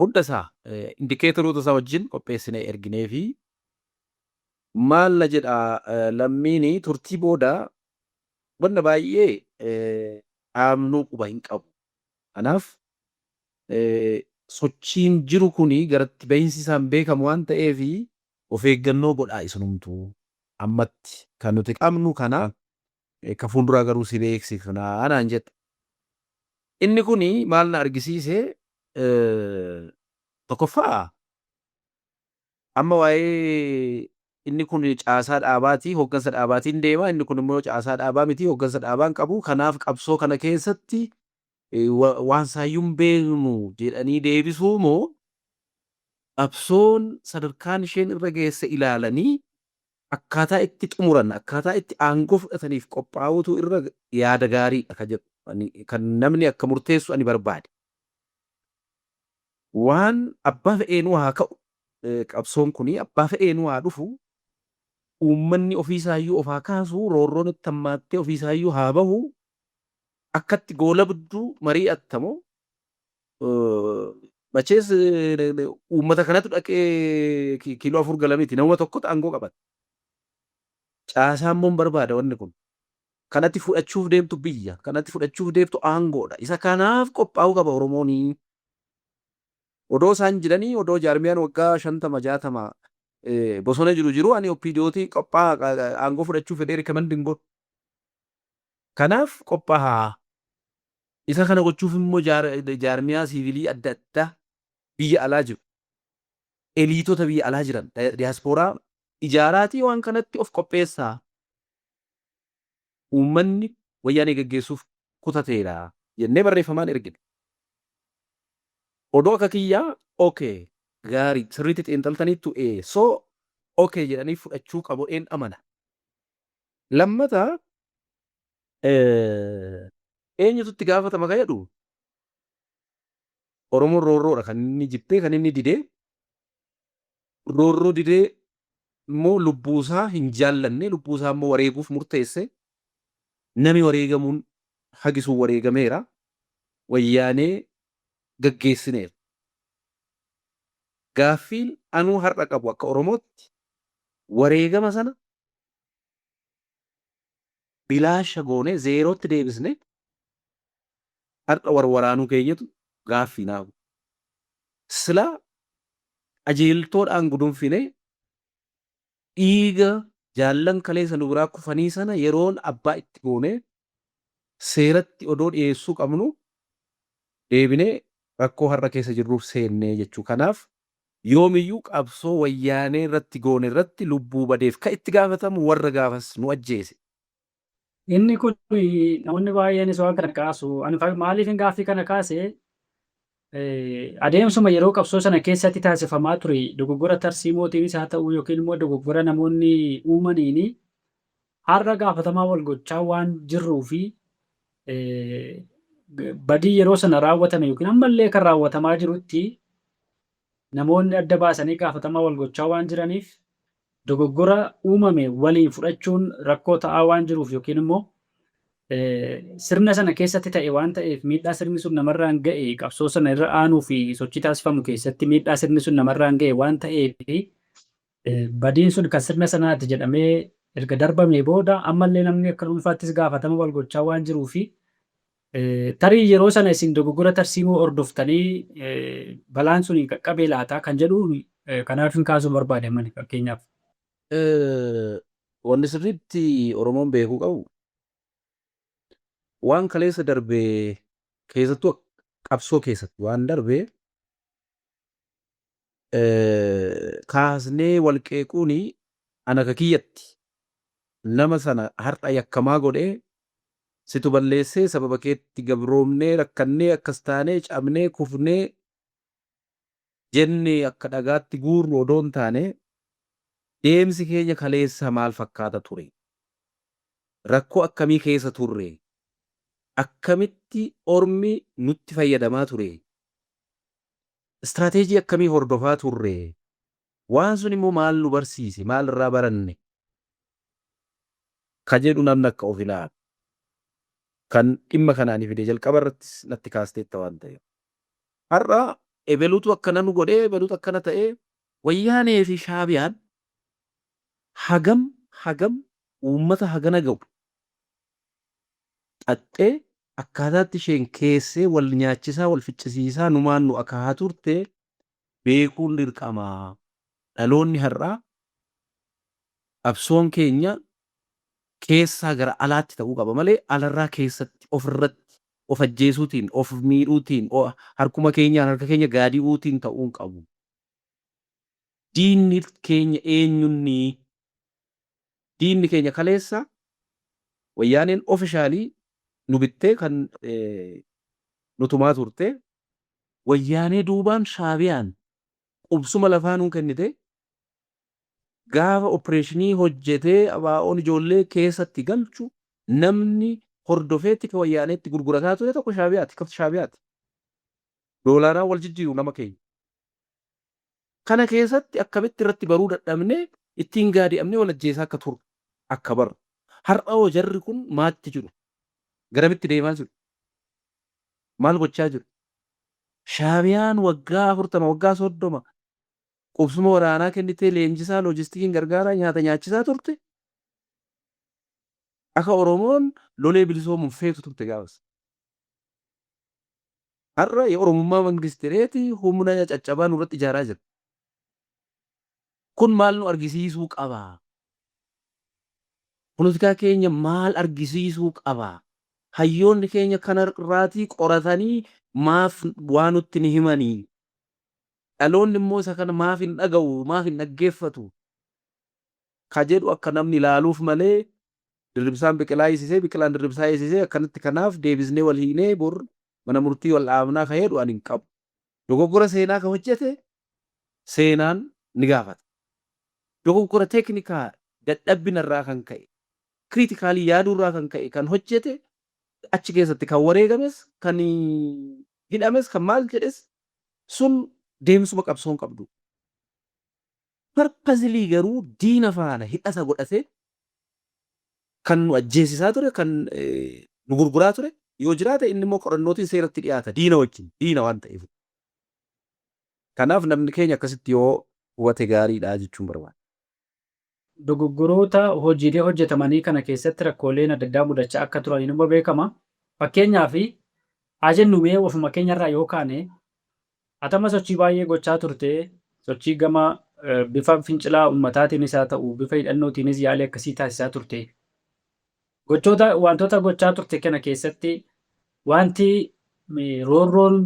Hunda isaa indicatoroota isaa wajjin qopheessine erginee fi maal na jedha, lammiin turtii booda wanna baay'ee dhaabnuu quba hin qabu. Kanaaf sochiin jiru kuni garatti bahinsi isaan beekamu waan ta'eef, of eeggannoo godhaa isinumtuu, ammatti kan nuti qabnu kana, ka fuulduraa garuu si beeksifnaa naan jedhe. Inni kuni maal na argisiise? Tokkoffaa, amma waa'ee inni kun caasaa dhaabaatii, hooggansa dhaabaatiin deema, inni kun immoo caasaa dhaabaa miti, hooggansa dhaabaan qabu, kanaaf qabsoo kana keessatti waan saayyuun beeknu jedhanii deebisuu moo, qabsoon sadarkaan isheen irra geesse ilaalanii akkaataa itti xumuran, akkaataa itti aangoo fudhataniif qophaa'uutu irra yaada gaariidha ka jedhu kan namni akka murteessu ani barbaade. Waan abbaa fe'eenuu haa ka'u, qabsoon kuni abbaa fe'eenuu haa dhufu, uummanni ofiisaayyuu of haa kaasu, roorroon itti hammaattee ofiisaayyuu haa bahu, akkatti goolabdu mari'attamoo machees uummata kanatu dhaqee kiiloo 4 gala miti, nama tokkotu aangoo qabata. Caasaa immoo hin barbaada wanni kun. Kanatti fudhachuuf deemtu biyya, kanatti fudhachuuf deemtu aangoodha. Isa kanaaf qophaa'uu qaba Oromoonii. Odoo isaan jiranii, odoo jaarmiyaan waggaa 50 60 bosona jiru jiru, ani OPDOtii qophaa aangoo fudhachuu fedhee recommend hin godhu. Kanaaf qophaa'aa. Isa kana gochuuf immoo jaarmiyaa siivilii adda addaa biyya alaa jiru, Eliitota biyya alaa jiran, diyaaspooraa ijaaraatii waan kanatti of qopheessaa. Uummanni wayyaanee geggeessuuf kutateera jennee barreeffamaan ergine. Odoo akka kiyyaa, okay, gaarii, sirriitti xiinxaltaniittu, ee, so okay jedhanii fudhachuu qabu een amana. Lammata, eenyutu itti gaafatama ka jedhu, Oromoon roorroodha kan inni jibbee, kan inni didee. Roorroo didee immoo lubbuusaa hin jaallanne, lubbuusaa immoo wareeguuf murteesse. Nami wareegamuun hagisuun wareegameera, wayyaanee gaggeessineera. Gaaffiin anuu har'a qabu, akka Oromootti wareegama sana bilaasha goonee zeerootti deebisne har'a warwaraanuu keenyatu gaaffii naafu. Silaa qajeeltoodhaan gudunfine, dhiiga jaallan kaleessa nu biraa kufanii sana yeroon abbaa itti goonee seeratti odoo dhiyeessuu qabnu, deebinee rakkoo har'a keessa jirruuf seennee jechuu. Kanaaf yoomiyyuu qabsoo wayyaanee irratti goone irratti lubbuu badeef ka itti gaafatamu warra gaafas nu ajjeese. Inni kun namoonni baay'eenis waan kana kaasu. Ani maaliifin gaaffii kana kaase, adeemsuma yeroo qabsoo sana keessatti taasifamaa ture, dogoggora tarsiimootiinis haa ta'u yookiin immoo dogoggora namoonni uumaniini, har'a gaafatamaa wal gochaa waan jirruu fi badii yeroo sana raawwatame yookiin ammallee kan raawwatamaa jirutti namoonni adda baasanii gaafatamaa wal gochaa waan jiraniif, dogoggora uumame waliin fudhachuun rakkoo ta'aa waan jiruuf, yookiin immoo sirna sana keessatti ta'e waan ta'eef, miidhaa sirni sun namarraan ga'e, qabsoo sana irra aanuu fi sochii taasifamu keessatti miidhaa sirni sun namarraan ga'e waan ta'eef, badiin sun kan sirna sanaati jedhamee erga darbamee booda ammallee namni akka dhuunfaattis gaafatama wal gochaa waan jiruu fi tarii yeroo sana isin dogoggora tarsiimoo hordoftanii balaan sun qaqqabee laataa kan jedhu kanaaf hin kaasuu barbaade mani fakkeenyaaf. Wanni sirriitti Oromoon beekuu qabu, waan kaleessa darbe, keessattuu qabsoo keessatti waan darbe kaasnee wal qeequuni, ana ka kiyyatti nama sana har'a yakkamaa godhee, situ balleessee, sababa keetti gabroomnee, rakkannee, akkas taanee, cabnee, kufnee. Jenne akka dhagaatti guurru odoo hin taane, deemsi keenya kaleessa maal fakkaata ture? Rakkoo akkamii keessa turre? Akkamitti ormi nutti fayyadamaa ture? Istiraateejii akkamii hordofaa turre? Waan sun immoo maal nu barsiise? Maal irraa baranne? Ka jedhu namni akka of ilaalu. Kan dhimma kanaa ni fide jalqaba irrattis natti kaasteetta waan ta'eef. Har'a ebelutu akkana nu godhee, ebelutu akkana ta'ee, Wayyaanee fi Shaabiyaan hagam hagam uummata hagana ga'u xaxxee, akkaataatti isheen keessee wal nyaachisaa, wal ficcisiisaa, numaan nu akaahaa turte beekuun dirqama. Dhaloonni har'aa qabsoon keenya keessaa gara alaatti ta'uu qaba malee alarraa keessatti ofirratti of ajjeesuutiin, of miidhuutiin, harkuma keenyaan harka keenya gaadi'uutiin ta'uu hin qabu. Diinni keenya eenyunni? Diinni keenya kaleessa Wayyaaneen officially nu bittee kan nu tumaa turte. Wayyaanee duubaan Shaabiyaan qubsuma lafaa nuu kennite, gaafa opereeshinii hojjetee ABO'n ijoollee keessatti galchu, namni hordofee tika Wayyaaneetti gurgurataa ture tokko Shaabiyaati, kafti Shaabiyaati. Doolaaraan wal jijjiiru nama keenya. Kana keessatti akkamitti irratti baruu dadhabnee, ittiin gaadi'amnee wal ajjeesaa akka turre akka barru. Har'a hoo jarri kun maatti jiru? Garamitti deemaa jiru? Maal gochaa jiru? Shaabiyaan waggaa 40, waggaa 30 qubsuma waraanaa kennitee, leenjisaa, loojistikiin gargaaraa, nyaata nyaachisaa turte. Akka Oromoon lolee bilisoomuun feetu turte gaafas. Har'a Oromummaa mangistireeti humna caccabaa nurratti ijaaraa jira. Kun maal nu argisiisuu qaba? Polotikaa keenya maal argisiisuu qaba? Hayyoonni keenya kanarraatii qoratanii maaf waa nutti ni himanii? Dhaloonni immoo isa kana maaf hin dhaga'u? Maaf hin dhaggeeffatu? Ka jedhu akka namni ilaaluuf malee, Dirribsaan Biqilaa hiisisee, Biqilaan Dirribsaa hiisisee, akkanatti kanaaf deebisnee wal hiinee bor mana murtii wal dhaabnaa ka jedhu ani hin qabu. Dogoggora seenaa ka hojjete seenaan ni gaafata. Dogoggora teeknikaa dadhabbina irraa kan ka'e, critically yaaduu irraa kan ka'e kan hojjete, achi keessatti kan wareegames, kan hidhames, kan maal jedhes, sun deemsuma qabsoon qabdu. Purposely garuu diina faana hidhata godhatee kan nu ajjeesisaa ture, kan nu gurguraa ture yoo jiraate, inni immoo qorannootiin seeratti dhiyaata, diina wajjin diina waan ta'eef. Kanaaf namni keenya akkasitti yoo hubate gaariidha jechuun barbaada. Dogoggoroota hojiilee hojjetamanii kana keessatti rakkooleen adda addaa mudachaa akka turan inuma beekama. Fakkeenyaaf haa jennu, mee ofuma keenyarraa yoo kaane, atama sochii baay'ee gochaa turte, sochii gama bifa fincilaa uummataatiinis haa ta'u, bifa hidhannootiinis yaalii akkasii taasisaa turte. Gochoota wantoota gochaa turte kana keessatti wanti roorroon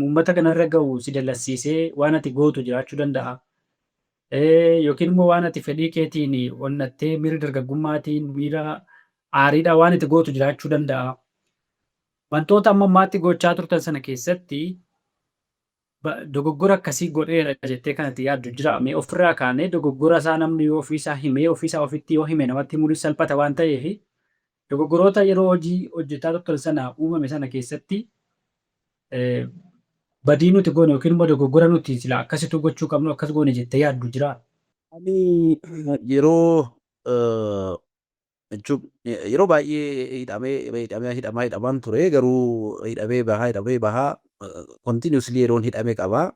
uummata kanarra gahu si dallansiisee waan ati gootu jiraachuu danda'a. Yookiin immoo waan ati fedhii keetiin onnattee, miira dargaggummaatiin, miira aariidhaan waan ati gootu jiraachuu danda'a. Wantoota amma ammaatti gochaa turtan sana keessatti dogoggora akkasii godheera jettee kan ati yaaddu jira? Mee ofirraa kaanee, dogoggora isaa namni yoo ofiisaa himee, ofiisaa ofitti yoo hime, namatti himuunis salphata waan ta'eef, dogoggoroota yeroo hojii hojjetaa turtan sana uumame sana keessatti badii nuti goone yookiin immoo dogoggora nuti sila akkasitu gochuu qabnu akkas goone jettee yaaddu jira? Ani yeroo jechuun yeroo baay'ee hidhamee hidhamee hidhamaa hidhamaan ture, garuu hidhamee bahaa, hidhamee bahaa, continuously yeroon hidhame qaba.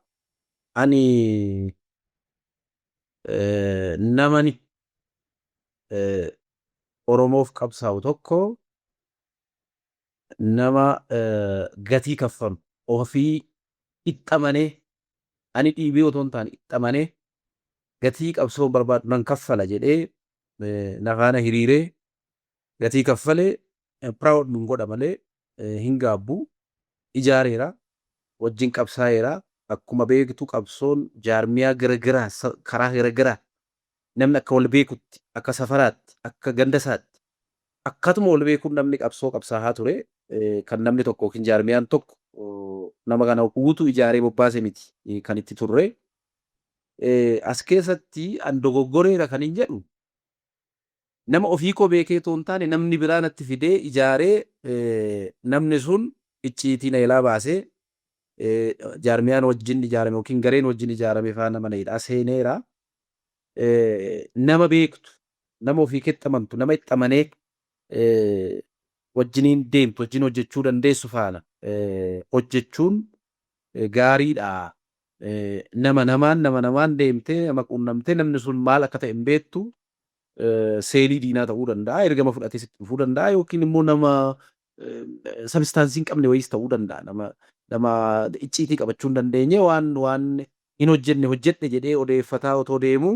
Ani namani Oromoof qabsaa'u tokko nama gatii kaffalu, ofii itti amanee, ani dhiibee otoo hin taane itti amanee, gatii qabsoon barbaadu nan kaffala jedhee na faana hiriiree gatii kaffalee proud nun godha malee hin gaabbu. Ijaareera, wajjin qabsaa'eera. Akkuma beektu qabsoon jaarmiyaa garagaraa, karaa garagaraa namni akka wal beekutti, akka safaraatti, akka gandasaatti, akkatuma wal beekuun namni qabsoo qabsaa'aa ture. Kan namni tokko yookiin jaarmiyaan tokko Nama kana guutuu ijaaree bobbaase miti kan itti turre. As keessatti an dogoggoreera kan hin jedhu, nama ofii koo beekee otoo hin taane, namni biraa natti fidee ijaaree, namni sun icciitii na ilaa baasee, jaarmiyaan wajjin ijaarame yookiin gareen wajjin ijaarame faana mana hidhaa seeneera. Nama beektu, nama ofii keetti amantu, nama itti amanee wajjiniin deemtu, wajjin hojjechuu dandeessu faana hojjechuun gaariidha. Nama namaan deemtee, nama quunnamtee, namni sun maal akka ta'e hin beektu, seelii diinaa ta'uu danda'a, ergama fudhatee sitti dhufuu danda'a, yookiin immoo nama substance hin qabne wayiis ta'uu danda'a. Nama icciitii qabachuu hin dandeenye, waan hin hojjenne hojjedhe jedhee odeeffataa otoo deemuu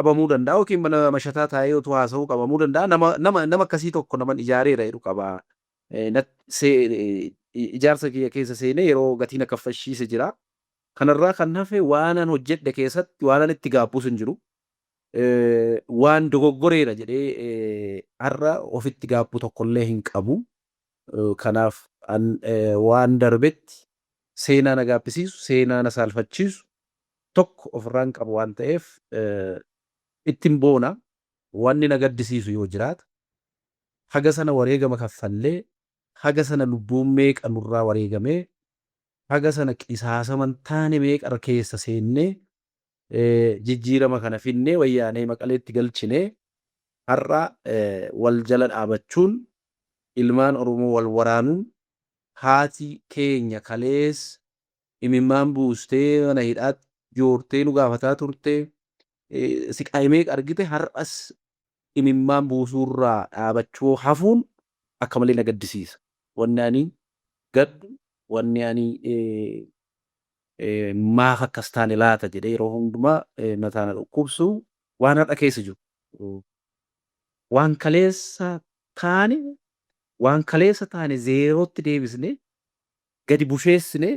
qabamuu danda'a, yookiin mana mashataa taa'ee otoo haasa'uu qabamuu danda'a. Nama akkasii tokko naman ijaareera jedhu qaba. Ijaarsa kiyya keessa seenee yeroo gatiin akka kaffalchiise jira. Kanarraa kan hafe waanan hojjedhe keessatti waanan itti gaabbus hin jiru. Waan dogoggoreera jedhee har'a ofitti gaabbu tokkollee hin qabu. Kanaaf waan darbetti seenaa na gaabbisiisu, seenaa na saalfachiisu tokko ofirraan qabu waan ta'eef ittiin boona. Wanni na gaddisiisu yoo jiraata, haga sana wareegama kaffallee, haga sana lubbuun meeqa nurraa wareegamee, haga sana qisaasaman taane meeqa keessa seennee, jijjiirama kana finnee, Wayyaanee Maqaleetti galchinee, har'a wal jala dhaabachuun, ilmaan Oromoo wal waraanuun, haati keenya kalees imimmaan buustee mana hidhaatti joortee nu gaafataa turte, siqaayii meeqa argite, har'as imimmaan buusuurraa dhaabachuu hafuun akka malee na gaddisiisa. Wanni ani gaddu, wanni ani maaf akkas taane laata jedhee yeroo hundumaa mataa na dhukkubsu, waan har'a keessa jiru. Waan kaleessa taane zeerootti deebisne, gadi busheessine,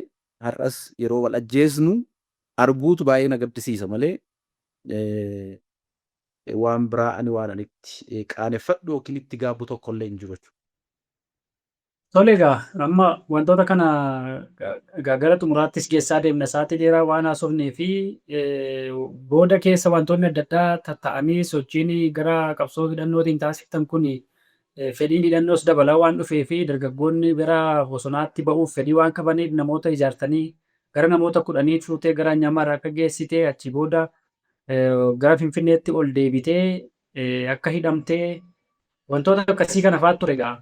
har'as yeroo wal ajjeesnu arguutu baay'ee na gaddisiisa malee waan biraa ani waan ani itti qaaneffadhu yookiin itti gaabbu tokkollee hin jiru jechuudha. Tole, egaa amma wantoota kana egaa gara xumuraattis geessaa deemna. Sa'aatii dheeraa waan haasofnee fi booda keessa wantoonni adda addaa tatta'anii, sochiin gara qabsoo hidhannootiin taasiftan kun, fedhiin hidhannoos dabalaa waan dhufee fi dargaggoonni gara bosonaatti ba'uuf fedhii waan qabaniif, namoota ijaartanii gara namoota 10 fuutee gara Nyamar akka geessitee, achi booda gara Finfinneetti ol deebitee akka hidhamtee, wantoota akkasii kana fa'aa ture egaa.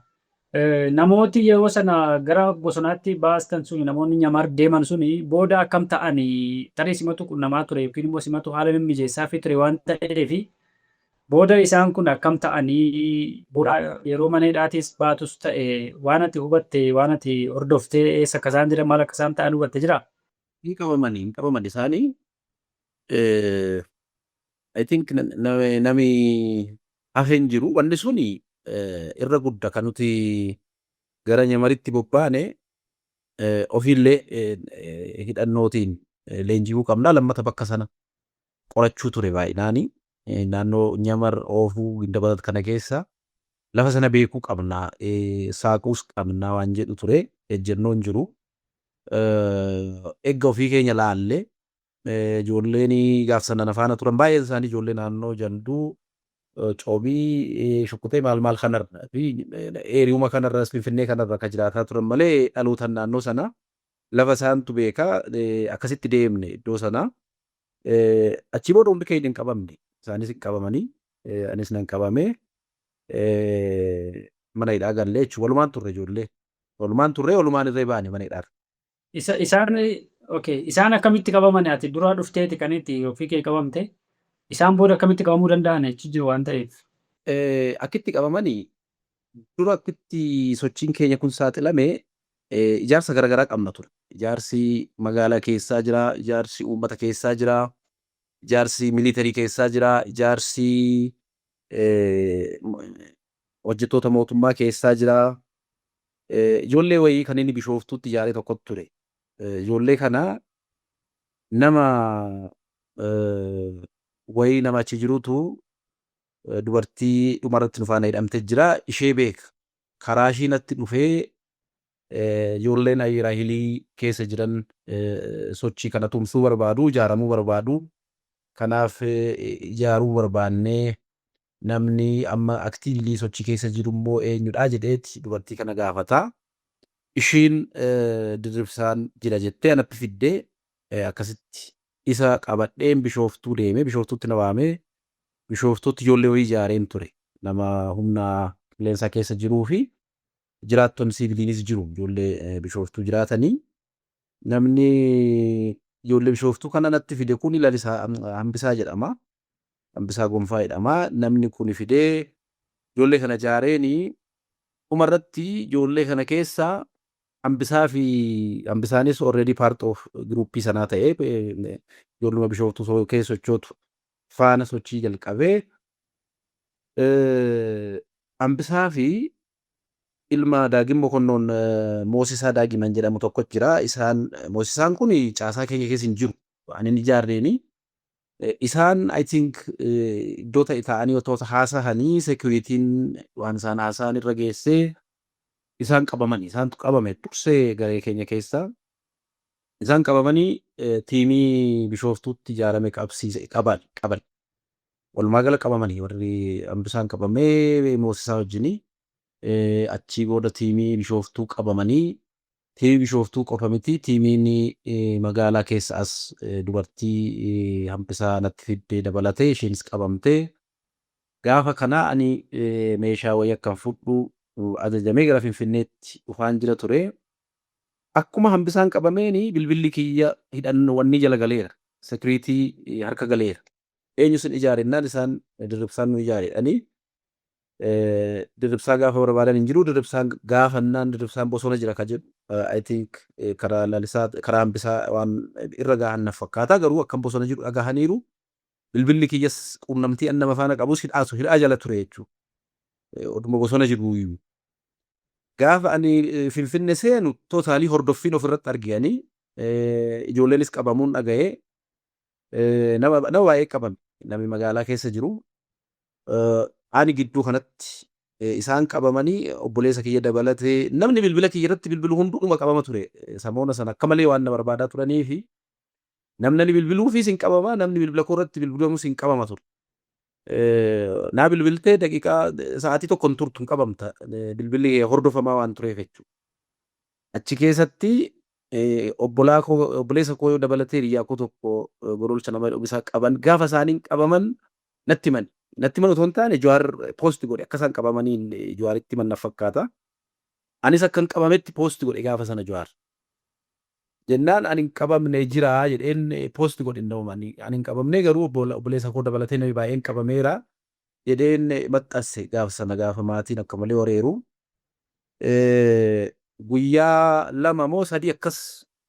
Namooti yeroo sana gara bosonaatti baastan suni, namoonni Nyamar deeman suni booda akkam ta'anii? Tarii simatu qunnamaa ture yookiin immoo simatu haala mimmijeessaafii ture waan ta'eef, booda isaan kun akkam ta'anii? Booda yeroo mana hidhaatis baatus ta'e, waan ati hubatte, waan ati hordoftee, eessa akka isaan jiran, maal akka isaan ta'an hubatte jiraa? Hin qabamanii, hin qabaman isaanii. I think nami hafe hin jiru. Wanni suni irra gudda kan nuti gara Nyamaritti bobbaane ofiillee hidhannootiin leenji'uu qabna. Lammata bakka sana qorachuu ture baay'inaani. Naannoo Nyamar, Oofuu, Gindabarat kana keessa lafa sana beekuu qabna. Saaquus qabna waan jedhu ture ejjennoon jiru. Eegga ofii keenya laallee, ijoolleen gaaf sana na faana turan baay'een isaanii ijoollee naannoo Jalduu, Coobii, Shukkutee, maal maal kanarra fi eeriyuma kanarra, Finfinnee kanarra kan jiraataa turan malee dhalootaan naannoo sana lafa isaantu beekaa. Akkasitti deemne iddoo sana. Achii booda hundi keenya hin qabamne. Isaanis hin qabamanii, anis nan qabame. Mana hidhaa gallee jechuudha. Walumaan turre ijoollee. Walumaan turre, walumaan irree baane mana hidhaa. Isaan, okay, isaan akkamitti qabaman? Ati dura dhufteeti kan itti ofii kee qabamte. Isaan booda akkamitti qabamuu danda'an, achi jiru waan ta'eef? Akkitti qabamanii, dura akkitti sochiin keenya kun saaxilame, ijaarsa garaagaraa qabna ture. Ijaarsi magaalaa keessaa jira, ijaarsi uummata keessaa jira, ijaarsi military keessaa jira, ijaarsi hojjettoota mootummaa keessaa jira. Ijoollee wayii kan inni Bishooftuutti ijaaree tokkotu ture. Ijoollee kana nama wayii, nama achi jirutu dubartii dhumarratti nu faana hidhamtee jira. Ishee beeka. Karaa ishii natti dhufee Ijoolleen Ayiraahilii keessa jiran sochii kana tumsuu barbaadu, ijaaramuu barbaadu. Kanaaf ijaaruu barbaannee, namni amma actively sochii keessa jiru immoo eenyudha jedheeti dubartii kana gaafata. Ishiin Dirribsaan jira jettee anatti fiddee, akkasitti isa qabadheen Bishooftuu deeme. Bishooftuutti na waamee, Bishooftuutti ijoollee wayii ijaareen ture. Nama humna qilleensaa keessa jiruu fi jiraattonni siviiliinis jiru, ijoollee Bishooftuu jiraatanii. Namni ijoollee Bishooftuu kana natti fide kun Lalisaa Hambisaa jedhama. Hambisaa Gonfaa jedhama. Namni kun fidee ijoollee kana ijaareeni, dhumarratti ijoollee kana keessaa Hambisaa fi Hambisaanis already part of groupii sanaa ta'ee, ijoolluma Bishooftuu keessa sochootu faana sochii jalqabee, Hambisaa fi ilma Daagim Mokonnoon, Moosisaa Daagiman jedhamu tokko jira. Isaan, Moosisaan kun caasaa keenya keessa hin jiru. Ani hin ijaarreeni. Isaan, I think, iddoo ta'e taa'anii otoo haasahanii securityn waan isaan haasa'an irra geessee isaan qabamanii, isaantu qabame dursee garee keenya keessaa. Isaan qabamanii teamii Bishooftuutti ijaarame qabsiise qaban qaban. Walumaa gala qabamanii, warri Hambisaan qabamee Moosisaa wajjinii, achii booda teamii Bishooftuu qabamanii. Teamii Bishooftuu qofa miti, teamiin magaalaa keessa as dubartii Hambisaa natti fiddee dabalatee isheenis qabamtee, gaafa kana ani meeshaa wayii akkan fudhu ajajamee gara Finfinneetti dhufaan jira ture. Akkuma Hambisaan qabameeni bilbilli kiyya hidhannoo wanni jala galeera. Security harka galeera. Eenyu sin ijaarennaan, isaan Dirribsaan nu ijaaredhanii. Dirribsaa gaafa barbaadan hin jiru. Dirribsaan gaafannaan, Dirribsaan bosona jira ka jedhu, I think, karaa Lalisaa, karaa Hambisaa waan irra gahan na fakkaata, garuu akkam bosona jiru dhagahaniiru. Bilbilli kiyyas quunnamtii an nama faana qabus hidhaasu hidhaa jala ture jechuudha. Oduma bosona jiru. Gaafa ani Finfinne seenu totally hordoffiin ofirratti arganii, ijoolleenis qabamuun dhaga'ee, nama nama baay'ee qabame, namni magaalaa keessa jiru. Ani gidduu kanatti isaan qabamanii, obboleessa kiyya dabalatee namni bilbila kiyya irratti bilbilu hunduma qabama ture. Samoona sana akka malee waan na barbaadaa turanii fi namni ani bilbiluufis hin qabama, namni bilbila koo irratti bilbilamus hin qabama ture. Naa bilbiltee daqiiqaa sa'aatii tokko hin turtu, hin qabamta, bilbilli hordofamaa waan tureef jechuudha. Achi keessatti obbolaa koo, obboleessa koo dabalatee hiriyaa koo tokko, Gololcha nama jedhamu, isaa qaban. Gaafa isaaniin qabaman natti himan. Natti himan otoo hin taane, Jawaar post godhe, akka isaan qabamaniin Jawaaritti himan na fakkaata. Anis akkan qabametti post godhe gaafa sana Jawaar. Jennaan ani hin qabamne jira jedheen post godhe. Nda'uma ani hin qabamne, garuu obboleessa koo dabalatee namni baay'een qabameera jedheen maxxanse gaafa sana, gaafa maatiin akka malee wareeru. Guyyaa 2 moo 3 akkas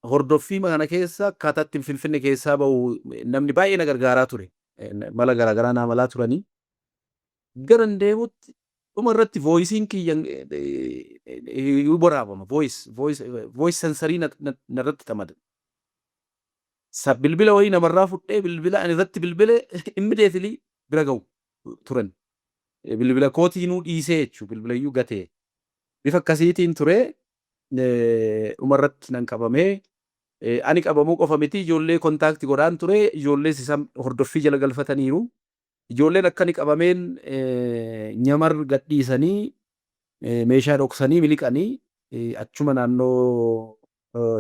hordoffii kana keessa akkaataa ittiin Finfinne keessaa bahu namni baay'ee na gargaaraa ture. Mala garaagaraa naa malaa turanii. Gara hin deemutti dhuma irratti voiceiin kiyya waraabama. Voice sensorii narratti xamada. Bilbila wayii namarraa fudhee, bilbila ani irratti bilbile immediately bira gahu turan. Bilbila kootiinuu dhiisee jechuudha. Bilbila iyyuu gatee. Bifa akkasiitiin ture, dhumarratti nan qabamee. Ani qabamuu qofa miti, ijoollee contact godhaan ture, ijoollees isaan hordoffii jala galfataniiru. Ijoolleen akka ani qabameen nyamar gadhiisanii, meeshaa dhoksanii miliqanii, achuma naannoo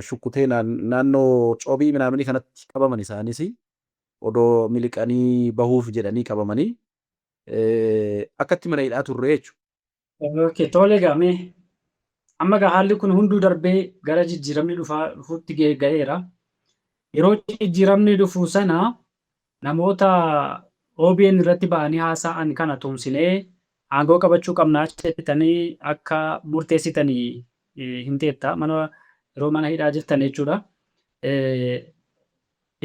Shukkutee, naannoo Cobii minaamini kanatti qabaman. Isaanis odoo miliqanii bahuuf jedhanii qabamanii, akkatti mana hidhaa turre jechuudha. Okay, tole egaa, mee amma egaa haalli kun hunduu darbee gara jijjiiramni dhufaa dhufuutti ga'eera. Yeroo jijjiiramni dhufu sana namoota OBN irratti ba'anii haasa'an kana tumsinee aangoo qabachuu qabnaa jettanii akka murteessitanii himteetta, mana yeroo mana hidhaa jirtan jechuudha.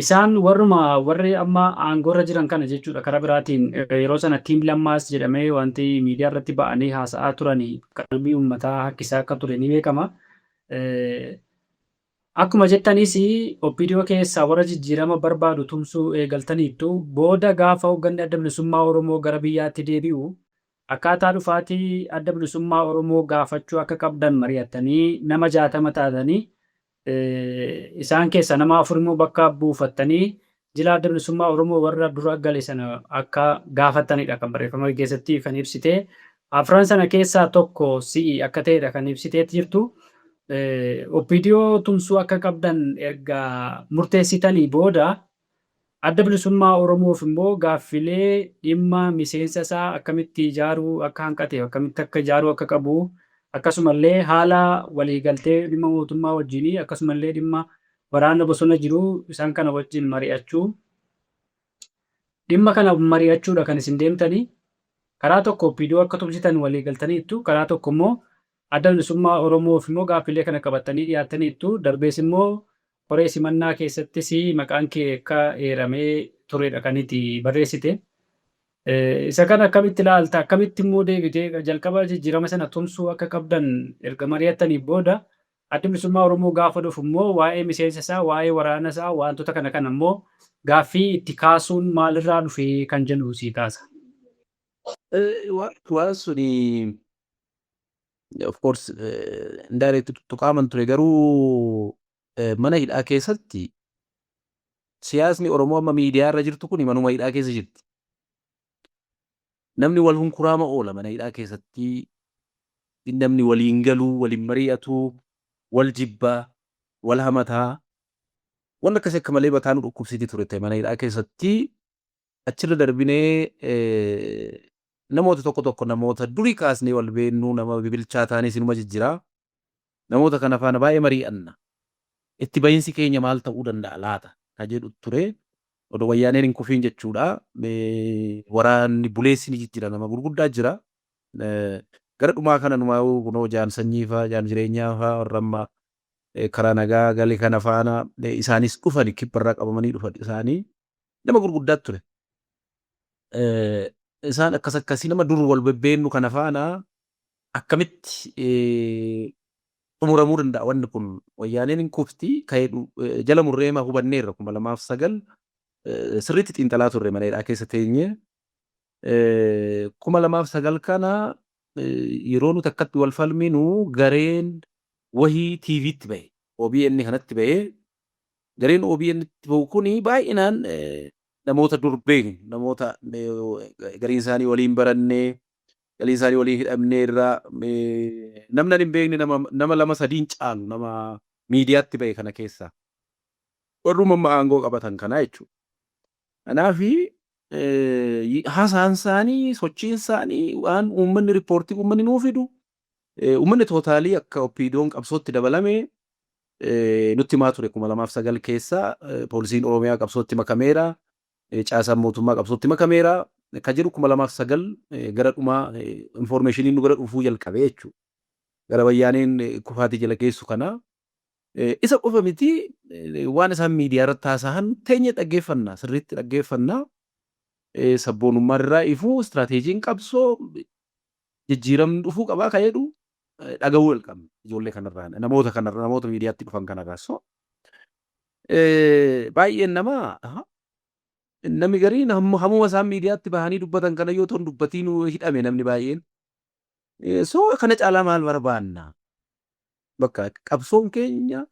Isaan warruma warri amma aangoorra jiran kana jechuudha. Karaa biraatiin yeroo sana Team Lammaas jedhamee wanti miidiyaa irratti ba'anii haasa'aa turanii qalbii uummataa harkisaa akka ture ni beekama. Akkuma jettanis OPDO keessaa warra jijjiirama barbaadu tumsuu eegaltaniittu. Booda gaafa hoogganni Adda Bilisummaa Oromoo gara biyyaatti deebi'u Akkaataa dhufaatii Adda Bilisummaa Oromoo gaafachuu akka qabdan mari'attanii nama 60 taatanii isaan keessaa nama 4 immoo bakka buufattanii jila Adda Bilisummaa Oromoo warra dura gale sana akka gaafattanidha kan barreeffama keessatti kan ibsite. Afran sana keessaa tokko si'i akka ta'edha kan ibsiteetti jirtu. OPDO tumsuu akka qabdan erga murteessitanii booda Adda Bilisummaa Oromoof immoo gaaffilee dhimma miseensa isaa akkamitti ijaaruu akka hanqate, akkamitti akka ijaaruu akka qabu, akkasumallee haala waliigaltee dhimma mootummaa wajjinii, akkasumallee dhimma waraana bosona jiru isaan kana wajjin mari'achuu. Dhimma kana mari'achuudha kan isin deemtanii. Karaa tokko OPDO akka tumsitan waliigaltaniittu, karaa tokko immoo Adda Bilisummaa Oromoof immoo gaaffilee kana qabattanii dhiyaattaniittu, darbees immoo koree simannaa keessattis maqaan kee akka eeramee turedha kan iti barreessite. Isa kana akkamitti ilaalta? Akkamitti immoo deebitee jalqaba jijjiirama sana tumsuu akka qabdan erga mari'attanii booda Addi Bilisummaa Oromoo gaafa dhufu immoo waa'ee miseensa isaa, waa'ee waraana isaa, waantota kana kana immoo gaaffii itti kaasuun maalirraa dhufe kan jedhu sii kaasa. Waan suni of course indirect tuttuqaaman ture, garuu mana hidhaa keessatti siyaasni Oromoo amma miidiyaa irra jirtu kun manuma hidhaa keessa jirti. Namni wal hunkuraama oola mana hidhaa keessatti, namni waliin galuu, waliin mari'atu, wal jibbaa, wal hamataa. Wanni akkasii akka malee mataa nu dhukkubsiti ture mana hidhaa keessatti. Achirra darbinee namoota tokko tokko, namoota durii kaasnee wal beennuu, nama bibilchaa taanis inuma jijjiraa. Namoota kana faana baay'ee mari'anna. Itti bahinsi keenya maal ta'uu danda'a laata ka jedhu ture. Odoo Wayyaaneen hin kufiin jechuudha. Waraanni buleessi ni jijjira, nama gurguddaa jira. Gara dhumaa kana numaa kunoo jaan sanyii faa, jaan jireenyaa faa, warra amma karaa nagaa gale kana faana isaanis dhufani, kibbarraa qabamanii dhufan, isaanii nama gurguddaa ture. Isaan akkas akkasii nama dur wal bebbeennu kana faana akkamitti xumuramuu danda'a wanni kun, Wayyaaneen hin kufti ka'ee jala murreema hubanneerra. 2009 sirriitti xiinxalaa turre mana hidhaa keessa teenye. 2009 kana yeroo nuti akkatti wal falminu gareen wahii TVtti bahe, OBN kanatti bahee. Gareen OBN tti bahu kuni baay'inaan namoota dur beeknu, namoota gariin isaanii waliin barannee, gariin isaanii waliin hidhamneerra. Namni ani hin beekne nama lama sadiin caalu nama miidiyaatti bahe kana keessaa. Warruma amma aangoo qabatan kanaa jechuudha. Kanaafi haasaan isaanii, sochiin isaanii, waan uummanni riippoortii uummanni nuu fidu, uummanni totally akka OPDOn qabsootti dabalame nutti himaa ture. 2009 keessa poolisiin Oromiyaa qabsootti makameera, caasaan mootummaa qabsootti makameera ka jedhu 2009 gara dhumaa informationiin nu bira dhufuu jalqabe jechuudha. Gara Wayyaaneen kufaatii jala geessu kana. Isa qofa miti, waan isaan miidiyaa irratti haasa'an teenyee dhaggeeffanna, sirriitti dhaggeeffanna. Sabboonummaan irraa ifuu, istiraateejiin qabsoo jijjiiramni dhufuu qabaa ka jedhu dhaga'uu jalqabne ijoollee kanarraa, namoota kanarraa, namoota miidiyaatti dhufan kanarraa. So baay'een namaa, namni gariin hammuma isaan miidiyaatti bahanii dubbatan kana yoo ta'u dubbatiin hidhame namni baay'een. So kana caalaa maal barbaanna? Bakka qabsoon keenya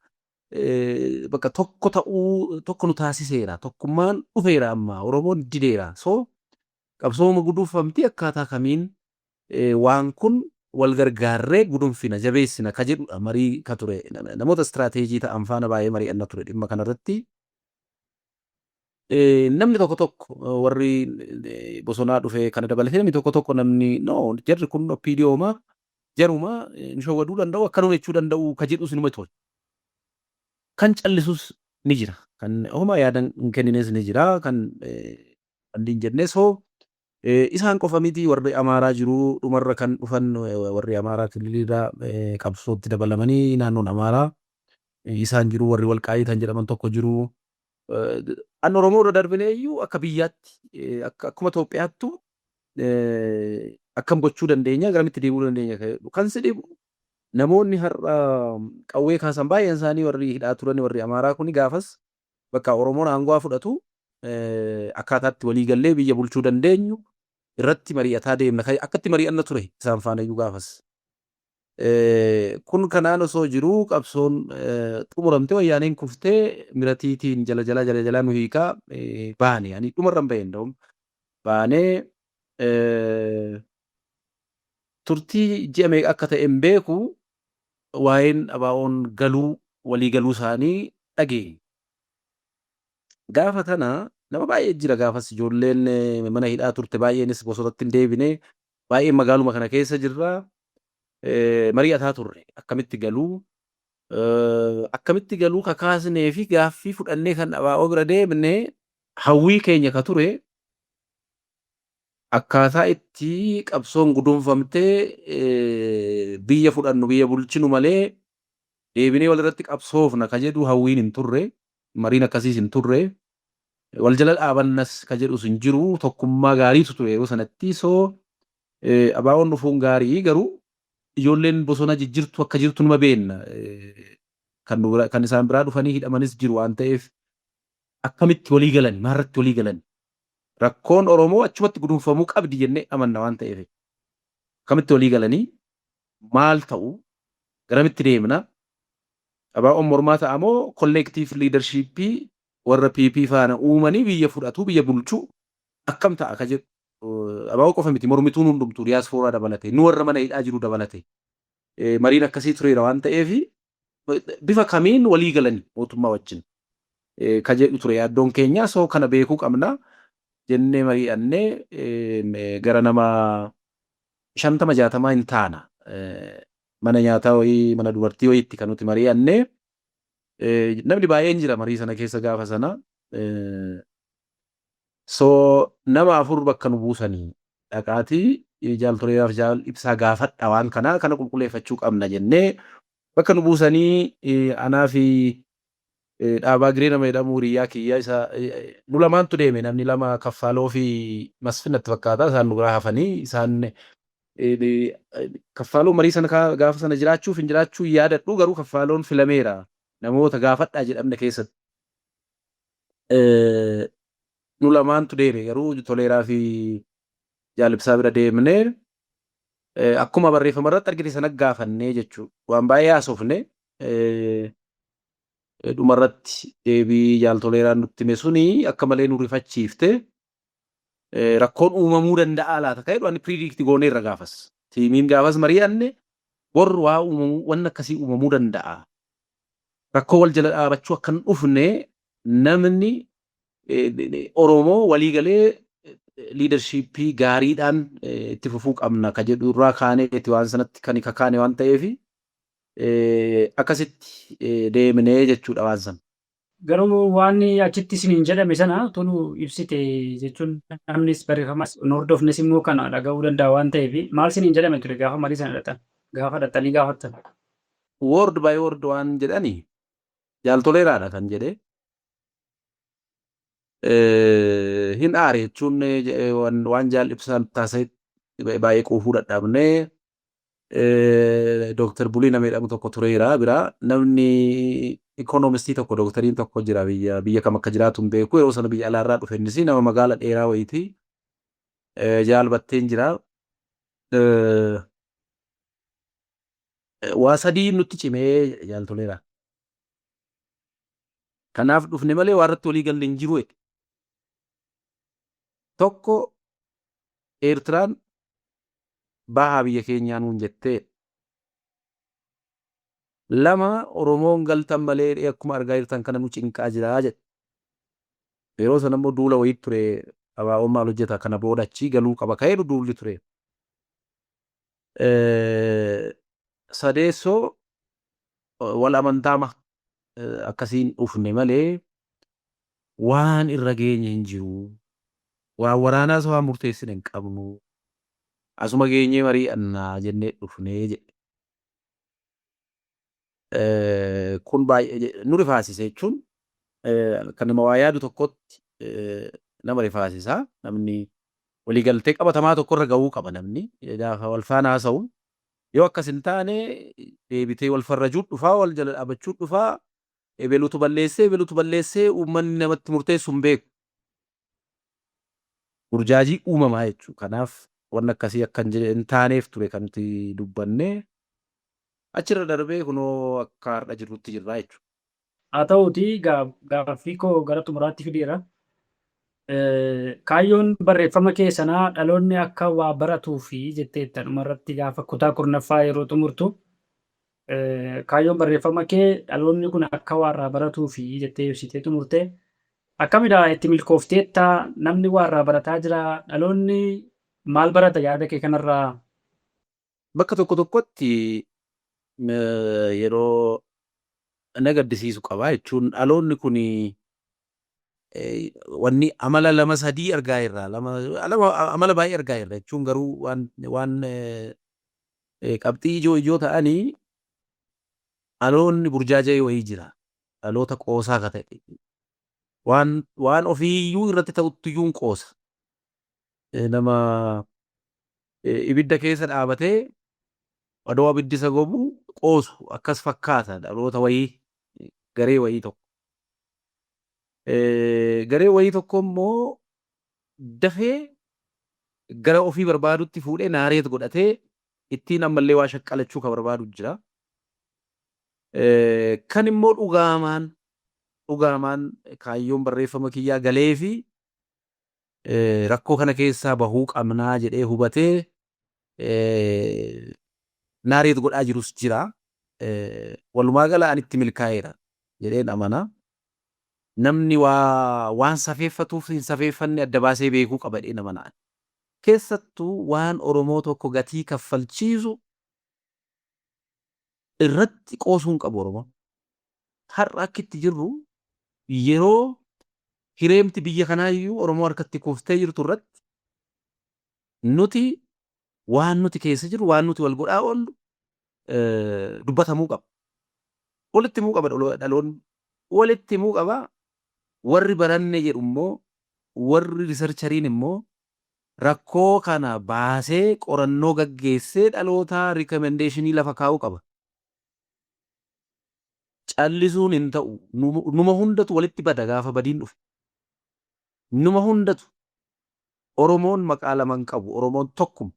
bakka tokko ta'uu tokko nu taasiseera. Tokkummaan dhufeera amma, Oromoon dideera. So qabsooma guduunfamti, akkaataa kamiin waan kun wal gargaarree gudunfina, jabeessina ka jedhudha marii ka ture. Namoota istiraateejii ta'an faana baay'ee mari'anna ture dhimma kanarratti. Namni tokko tokko, warri bosonaa dhufe kana dabalatee, namni tokko tokko, namni no jarri kun OPDOma, jaruma nu shawwaduu danda'u, akkanuma jechuu danda'u ka jedhus inuma ture. Kan callisus ni jira. Kan homaa yaada hin kennines ni jira. Kan hin jennes hoo isaan qofa miti, warri Amaaraa jiru, dhumarra kan dhufan, warri Amaaraa kililiirraa qabsootti dabalamanii, naannoon Amaaraa isaan jiru, warri Walqaayitan jedhaman tokko jiru. An Oromoo irra darbinee iyyuu akka biyyaatti, akkuma Itoophiyaattu akkam gochuu dandeenya, garamitti deemuu dandeenya. Kan si dhibu, namoonni har'a qawwee kaasan baay'een isaanii warri hidhaa turan, warri Amaaraa kuni gaafas bakka Oromoon aangoo haa fudhatu, akkaataatti walii gallee biyya bulchuu dandeenyu Irratti mari'ataa deemna. Akkatti mari'anna ture isaan faana iyyuu gaafas. Kun kanaan osoo jiruu qabsoon xumuramte, wayyaaneen kuftee, miratiitiin jala jalaa jala jalaa nu hiikaa baane. Ani dhumarran baheen da'um baanee turtii ji'a meeqa akka ta'e hin beeku, waa'een ABO'n galuu, walii galuu isaanii dhageenye. Gaafa kana nama baay'ee jira. Gaafas ijoolleen mana hidhaa turte baay'eenis bosonatti hin deebine, baay'een magaaluma kana keessa jirra. Mari'ataa turre, akkamitti galuu kakaasnee fi gaaffii fudhannee kan ABO bira deemne. Hawwii keenya ka ture akkaataa itti qabsoon guduunfamtee biyya fudhannu, biyya bulchinu malee deebinee walirratti qabsoofna ka jedhu hawwiin hin turre, mariin akkasiis hin turre, wal jala dhaabannas ka jedhus hin jiru. Tokkummaa gaariitu ture yeroo sanatti. Soo ABO'n dhufuun gaarii, garuu ijoolleen bosona jijjirtu akka jirtu numa beenna, kan isaan biraa dhufanii hidhamanis jiru waan ta'eef, akkamitti walii galan, maarratti walii galan, rakkoon Oromoo achumatti guduunfamuu qabdi jennee amanna waan ta'eef, akkamitti walii galanii, maal ta'u, garamitti deemna, ABO'n mormaa ta'a moo collective leadershipii warra PP faana uumanii biyya fudhatu, biyya bulchuu akkam ta'a ka jedhu. ABO qofa miti, mormituun hundumtuu diyaaspooraa dabalate, nu warra mana hidhaa jiru dabalate, mariin akkasii tureera waan ta'eef, bifa kamiin walii galanii mootummaa wajjin ka jedhu ture yaaddoon keenya. Soo kana beekuu qabna jennee mari'annee gara nama 50 60 hin taana mana nyaataa wayii, mana dubartii wayiitti kan nuti mari'annee. Namni baay'een jira marii sana keessa gaafa sana. So nama afur bakka nu buusanii, dhaqaatii Jaal Toleeraaf Jaal Ibsaa gaafadha, waan kana kana qulqulleeffachuu qabna jennee bakka nu buusanii, anaa fi Dhaabaa Giree nama jedhamu, hiriyyaa kiyya isa, nu lamaantu deeme. Namni lama, Kaffaaloo fi Masfin natti fakkaata, isaan nu biraa hafanii. Isaan, Kaffaaloo marii sana gaafa sana jiraachuuf hin jiraachuu hin yaadadhu, garuu Kaffaaloon filameera namoota gaafadhaa jedhamne keessatti. Nu lamaantu deeme, garuu Toleeraa fi Jaal Ibsaa bira deemnee akkuma barreeffama irratti argite sana gaafannee jechuudha. Waan baay'ee haasofne. Dhumarratti deebii Jaal Toleeraan nutti hime suni akka malee nu rifachiifte. Rakkoon uumamuu danda'a laata ka'e ani predict gooneerra gaafas. Teamiin gaafas mari'anne bor waa uumamuu, wanni akkasii uumamuu danda'a. Rakkoo wal jala dhaabachuu akka hin dhufne, namni Oromoo waliigalee leadershipii gaariidhaan itti fufuu qabna ka jedhu irraa kaaneeti waan sanatti kan kakaane waan ta'eef, akkasitti deemnee jechuudha waan sana. Garuu waan achitti isiniin jedhame sana tolu ibsite jechuun, namnis barreeffamas nu hordofnes immoo kana dhaga'uu danda'a waan ta'eef, maal isiniin jedhame ture gaafa marii sana dhaqxan, gaafa dhaqxanii gaafattan? Word by word waan jedhani Jaal Toleeraadha kan jedhe. Hin aare jechuun waan Jaal Ibsaan taasise baay'ee quufuu dadhabnee. Dooktar Bulii nama jedhamu tokko tureera bira. Namni ikoonomistii tokko, dooktariin tokko jira, biyya kam akka jiraatu hin beeku, yeroo sana biyya alaarraa dhufe. Innis nama magaala dheeraa wayiiti. Jaal Batteen jira. Waa sadii nutti cimee Jaal Toleeraa. Kanaaf dhufne malee waa irratti walii galle hin jiru. Tokko, Eertiraan bahaa biyya keenyaa nuun jettee. Lama, Oromoon galtan malee akkuma argaa jirtan kana nu cinqaa jira jedhe. Yeroo sana immoo duula wayii ture, ABO'n maal hojjeta, kana booda achii galuu qaba ka'ee duulli ture. Sadeessoo, wal amantaama akkasiin dhufne malee waan irra geenye hin jiru. Waan waraanaas waan murteessine hin qabnu. Asuma geenyee mari'annaa jennee dhufnee jedhe. Kun baay'ee nu rifaasise jechuun kan nama waa yaadu tokkotti nama rifaasisa. Namni waliigaltee qabatamaa tokkorra gahuu qaba, namni gaafa wal faana haasa'u. Yoo akkas hin taane deebitee wal farrajuu dhufaa, wal jala dhaabachuu dhufaa, ebelutu balleessee, ebelutu balleessee, uummanni namatti murteessu hin beeku. Burjaajii uumamaa jechuudha. Kanaaf wanni akkasii akka hin taaneef ture kan nuti dubbanne. Achirra darbee kunoo akka har'a jirrutti jirra jechuudha. Haa ta'uutii gaaffii koo gara xumuraatti fideera. Kaayyoon barreeffama kee sanaa dhaloonni akka waa baratuufi jetteetta dhumarratti gaafa kutaa 10ffaa yeroo xumurtu. Kaayyoon barreeffama kee dhaloonni kun akka waa irraa baratuufi jettee ibsitee xumurte. Akkamidha, itti milkoofteetta? Namni waa irraa barataa jira? Dhaloonni maal barata yaada kee kanarraa? Bakka tokko tokkotti yeroo na gaddisiisu qaba jechuun dhaloonni kun wanni amala lama sadii argaa jirra. Lama amala baay'ee argaa jirra jechuun garuu waan qabxii ijoo ijoo ta'anii dhaloonni burjaaja'ee wayii jira. Dhaloota qoosaa ka ta'e. Waan ofiiyyuu irratti ta'uttiyyuu hin qoosa. Nama ibidda keessa dhaabatee odoo abiddi isa gobu qoosu akkas fakkaata dhaloota wayii, garee wayii tokko. Garee wayii tokko immoo dafee gara ofii barbaadutti fuudhee naareet godhatee ittiin ammallee waa shaqqalachuu ka barbaadu jira. Kan immoo dhugaamaan kaayyoon barreeffama kiyyaa galee fi rakkoo kana keessaa bahuu qabnaa jedhee hubatee naareet godhaa jirus jira. Walumaa gala ani itti milkaa'eera jedheen amana. Namni waa waan safeeffatuuf hin safeeffanne adda baasee beekuu qaba jedheen amana. Keessattuu waan Oromoo tokko gatii kaffalchiisu irratti qoosuu hin qabu Oromoon. Har'a akka itti jirru, yeroo hireemti biyya kanaayyuu Oromoo harkatti kuftee jirtu irratti, nuti waan nuti keessa jirru, waan nuti wal godhaa oollu dubbatamuu qaba. Walitti himuu qaba dhaloonni. Walitti himuu qaba. Warri baranne jedhu immoo, warri researcheriin immoo rakkoo kana baasee qorannoo gaggeessee dhaloota recommendationii lafa kaa'uu qaba. Callisuun hin ta'u. Numa hundatu walitti bada gaafa badiin dhufe. Numa hundatu. Oromoon maqaa lama hin qabu. Oromoon tokkuma.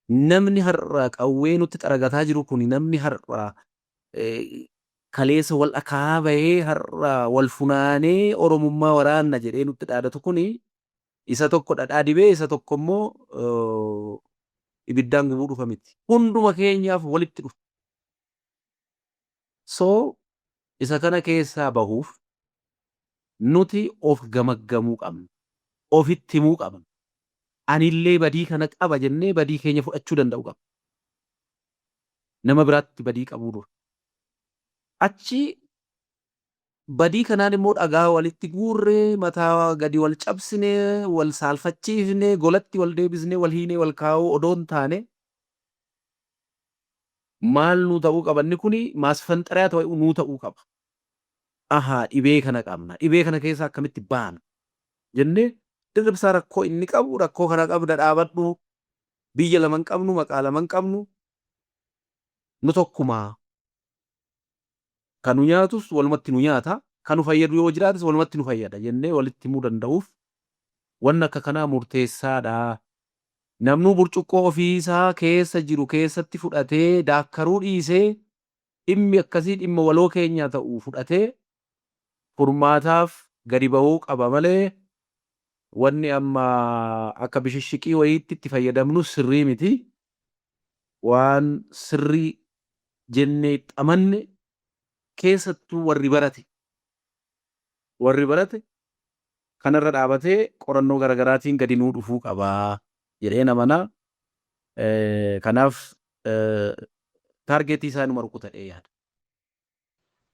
Namni har'a qawwee nutti xaragataa jiru kun, namni har'a kaleessa wal dhakaa bahee har'a wal funaanee Oromummaa waraanna jedhee nutti dhaadatu kuni, isa tokko dhadhaa dibee isa tokko immoo ibiddaan gubuu dhufa miti. Hunduma keenyaaf walitti dhufa. So isa kana keessaa bahuuf nuti of gamaggamuu qabna. Ofitti himuu qabna. Anillee badii kana qaba jennee badii keenya fudhachuu danda'u qabna. Nama biraatti badii qabuu dura. Achi badii kanaan immoo dhagaa walitti guurree, mataa gadi wal cabsinee, wal saalfachiifnee, golatti wal deebisnee, wal hiinee, wal kaa'uu odoo hin taane, maal nuu ta'uu qaba? Inni kuni maasfanxariyaa ta'uu nuu ta'uu qaba. Ahaa, dhibee kana qabna. Dhibee kana keessaa akkamitti baana? Jennee Dirribsaa rakkoo inni qabu, rakkoo kana qabda, dhaabadhu. Biyya lama hin qabnu, maqaa lama hin qabnu, nu tokkumaa. Kan nu nyaatus walumatti nu nyaata, kan nu fayyadu yoo jiraates walumatti nu fayyada jennee walitti himuu danda'uuf wanni akka kanaa murteessaadha. Namnuu burcuqqoo ofiisaa keessa jiru keessatti fudhatee daakkaruu dhiisee, dhimmi akkasii dhimma waloo keenyaa ta'u fudhatee furmaataaf gadi bahuu qaba malee, wanni amma akka bishishshiqii wayiitti itti fayyadamnus sirrii miti. Waan sirrii jennee itti amanne, keessattuu warri barate kanarra dhaabatee qorannoo garaagaraatiin gadi nuu dhufuu qaba jedheen amana. Kanaaf targetii isaa inuma rukutadhee yaada.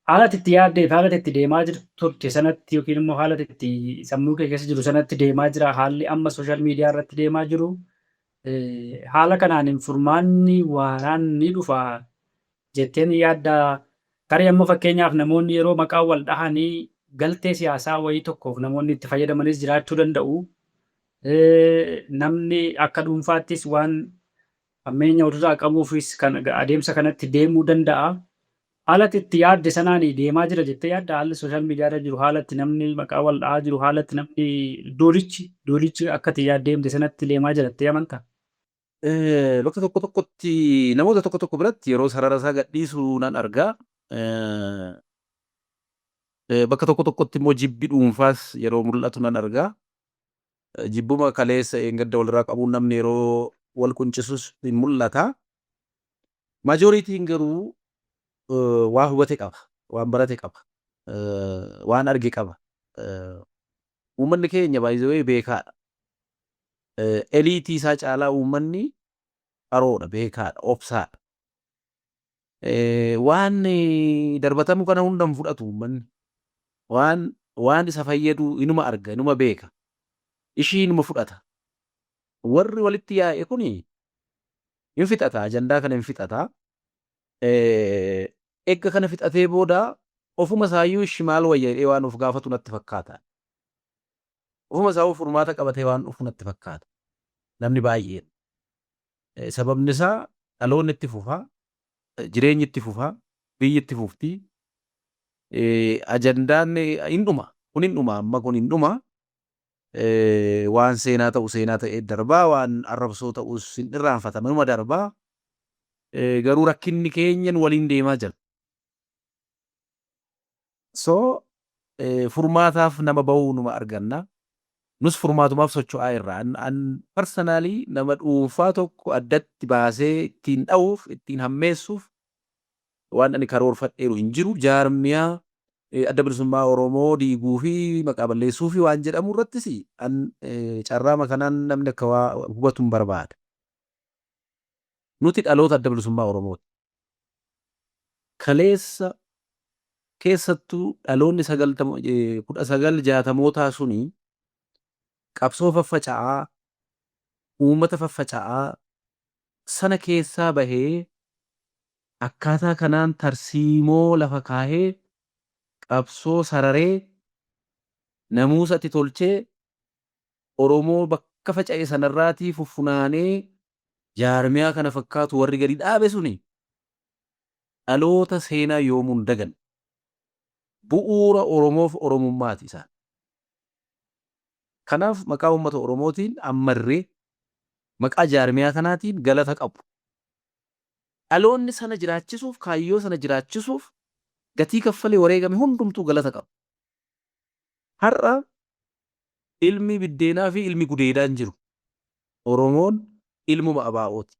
Haala itti yaaddee fi haala itti deemaa turte sanatti yookiin immoo haala itti sammuu kee keessa jiru sanatti deemaa jira haalli amma social media irratti deemaa jiru. Haala kanaan furmaanni waaraan ni dhufa jetteen yaadda? Tarii amma fakkeenyaaf namoonni yeroo maqaa wal dhahanii galtee siyaasaa wayii tokkoof namoonni itti fayyadamanis jiraachuu danda'u. Namni akka dhuunfaattis waan hammeenya ofirraa qabuufis kan adeemsa kanatti deemuu danda'a. Haala ati itti yaadde sanaan deemaa jira jettee yaadda? Haalli social media irra jiru, haala itti namni maqaa wal dha'aa jiru, haala itti namni duulichi akka ati deemte sanatti deemaa jira jettee amantaa? Bakka tokko tokkotti, namoota tokko tokko biratti yeroo sarara isaa gadhiisu nan argaa. Bakka tokko tokkotti immoo jibbi dhuunfaas yeroo mul'atu nan argaa. Jibbuma kaleessa eengadda walirraa qabuun namni yeroo wal quncisus hin mul'ata. Majorityn garuu waa hubate qaba. Waan barate qaba. Waan arge qaba. Uummanni keenya baay'ee beekaadha. Elite isaa caalaa uummanni qaroodha, beekaadha, obsaadha. Waan darbatamu kana hunda hin fudhatu uummanni. Waan isa fayyadu inuma arga, inuma beeka. Ishii inuma fudhata. Warri walitti yaa'e kuni hin fixata, ajandaa kana hin fixata. Eegga kana fixatee booda ofuma isaayyuu ishi maal wayya jedhee waan of gaafatu natti fakkaata. Ofuma isaa furmaata qabatee waan dhufu natti fakkaata. Namni baay'een. Sababni isaa dhaloonni itti fufaa, jireenyi itti fufaa, biyyi itti fufti. Ajandaan hin dhuma. Kun hin dhuma, amma kun hin dhuma. Waan seenaa ta'u seenaa ta'ee darbaa, waan arrabsoo ta'us hin irraanfatama, inuma darbaa. Garuu rakkinni keenya nu waliin deemaa jira. So furmaataaf nama bahuu numa arganna. Nus furmaatumaaf socho'aa irra. An personally nama dhuunfaa tokko addatti baasee ittiin dha'uuf, ittiin hammeessuuf waan ani karoorfadheeru hin jiru. Jaarmiyaa Adda Bilisummaa Oromoo diiguu fi maqaa balleessuu fi waan jedhamu irrattis an carraama kanaan namni akka waa hubatu hin barbaada. Nuti dhaloota Adda Bilisummaa Oromooti. Kaleessa keessattuu dhaloonni 1960mootaa suni qabsoo faffaca'aa, uummata faffaca'aa sana keessaa bahee akkaataa kanaan tarsiimoo lafa kaahee, qabsoo sararee, namuusatti tolchee, Oromoo bakka faca'e sanarraatii fuffunaanee jaarmiyaa kana fakkaatu warri gadi dhaabe suni dhaloota seenaa yoomuu hin daganne. Bu'uura Oromoof Oromummaati isaan. Kanaaf maqaa uummata Oromootiin ammarree maqaa jaarmiyaa kanaatiin galata qabu. Dhaloonni sana jiraachisuuf, kaayyoo sana jiraachisuuf gatii kaffalee wareegame hundumtuu galata qaba. Har'a ilmi biddeenaa fi ilmi gudeedaa hin jiru. Oromoon ilmuma ABO'ti.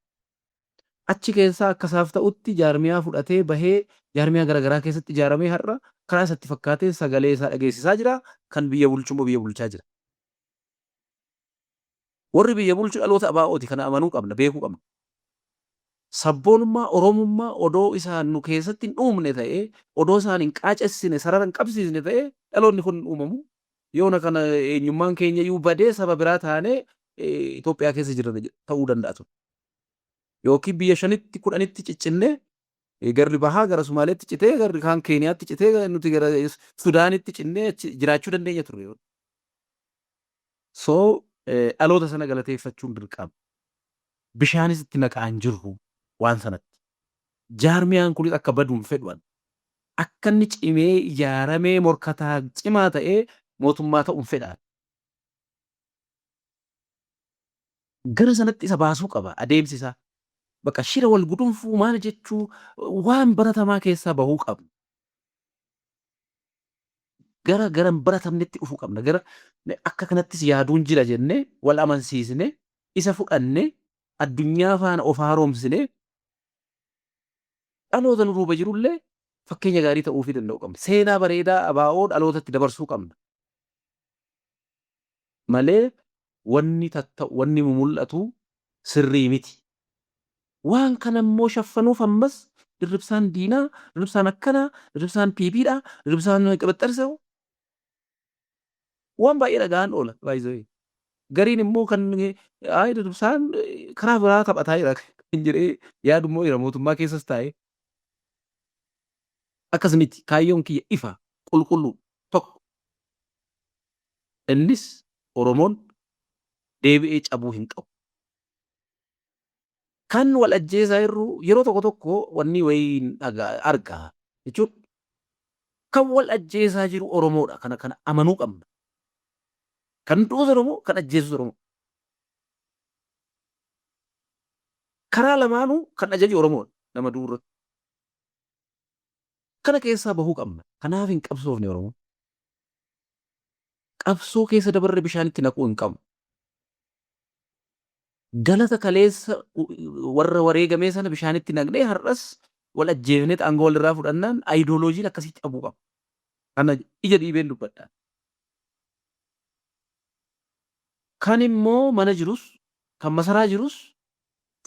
Achi keessaa akka isaaf ta'utti jaarmiyaa fudhatee bahee jaarmiyaa garaagaraa keessatti ijaaramee har'a karaa isatti fakkaateen sagalee isaa dhageessisaa jira. Kan biyya bulchu immoo biyya bulchaa jira. Warri biyya bulchu dhaloota ABO'ti. Kana amanuu qabna, beekuu qabna. Sabboonummaa Oromummaa odoo isaan nu keessatti hin uumne ta'ee, odoo isaan hin qaacessine, sarara hin qabsiisne ta'ee, dhaloonni kun hin uumamu. Yoona kana eenyummaan keenya iyyuu badee saba biraa taanee Itoophiyaa keessa jirra ta'uu danda'a ture. Yookiin biyya shanitti 10tti ciccinnee, garri bahaa gara Sumaaleetti citee, garri kaan Keeniyaatti citee, nuti gara Sudaanitti cinnee jiraachuu dandeenya turre. So dhaloota sana galateeffachuun dirqama. Bishaanis itti naqaa hin jirru waan sanatti. Jaarmiyaan kunis akka badu hin fedhu. Akka inni cimee ijaaramee morkataa cimaa ta'ee mootummaa ta'uu hin fedha. Gara sanatti isa baasuu qaba adeemsi isaa. Bakka shira wal gudunfuu maal jechuu waan baratamaa keessaa bahuu qabna. Gara hin baratamnetti dhufuu qabna. Gara akka kanattis yaaduun jira jennee wal amansiisne, isa fudhanne, addunyaa faana of haaromsine, dhaloota nu duuba jirullee fakkeenya gaarii ta'uufii danda'u qabna. Seenaa bareedaa ABO dhalootatti dabarsuu qabna. Malee wanni tatta'u, wanni mul'atu sirrii miti. Waan kana immoo shaffanuuf ammas Dirribsaan diinaa, Dirribsaan akkanaa, Dirribsaan PPdha, Dirribsaan qabaxxarsa. Waan baay'ee dhaga'an oola baay'ee. Gariin immoo kan ayi Dirribsaan karaa biraa taphataa jira kan jedhee yaadu immoo jira mootummaa keessas taa'ee. Akkas miti, kaayyoon kiyya ifa, qulqulluu, tokko. Innis Oromoon deebi'ee cabuu hin qabu. Kan wal ajjeesaa jirru yeroo tokko tokko wanni wayii arga. Jechuun kan wal ajjeesaa jiru Oromoodha. Kana kana amanuu qabna. Kan du'us Oromoo, kan ajjeesus Oromoo. Karaa lamaanuu kan ajaju Oromoodha nama du'u irratti. Kana keessaa bahuu qabna. Kanaaf hin qabsoofne Oromoon. Qabsoo keessa dabarre bishaanitti naquu hin qabnu. Galata kaleessa warra wareegamee sana bishaanitti naqnee har'as wal ajjeefnee aangoo walirraa fudhannaan ayidooloojiin akkasii cabuu qaba. Kana ija dhiibeen dubbadha. Kan immoo mana jirus kan masaraa jirus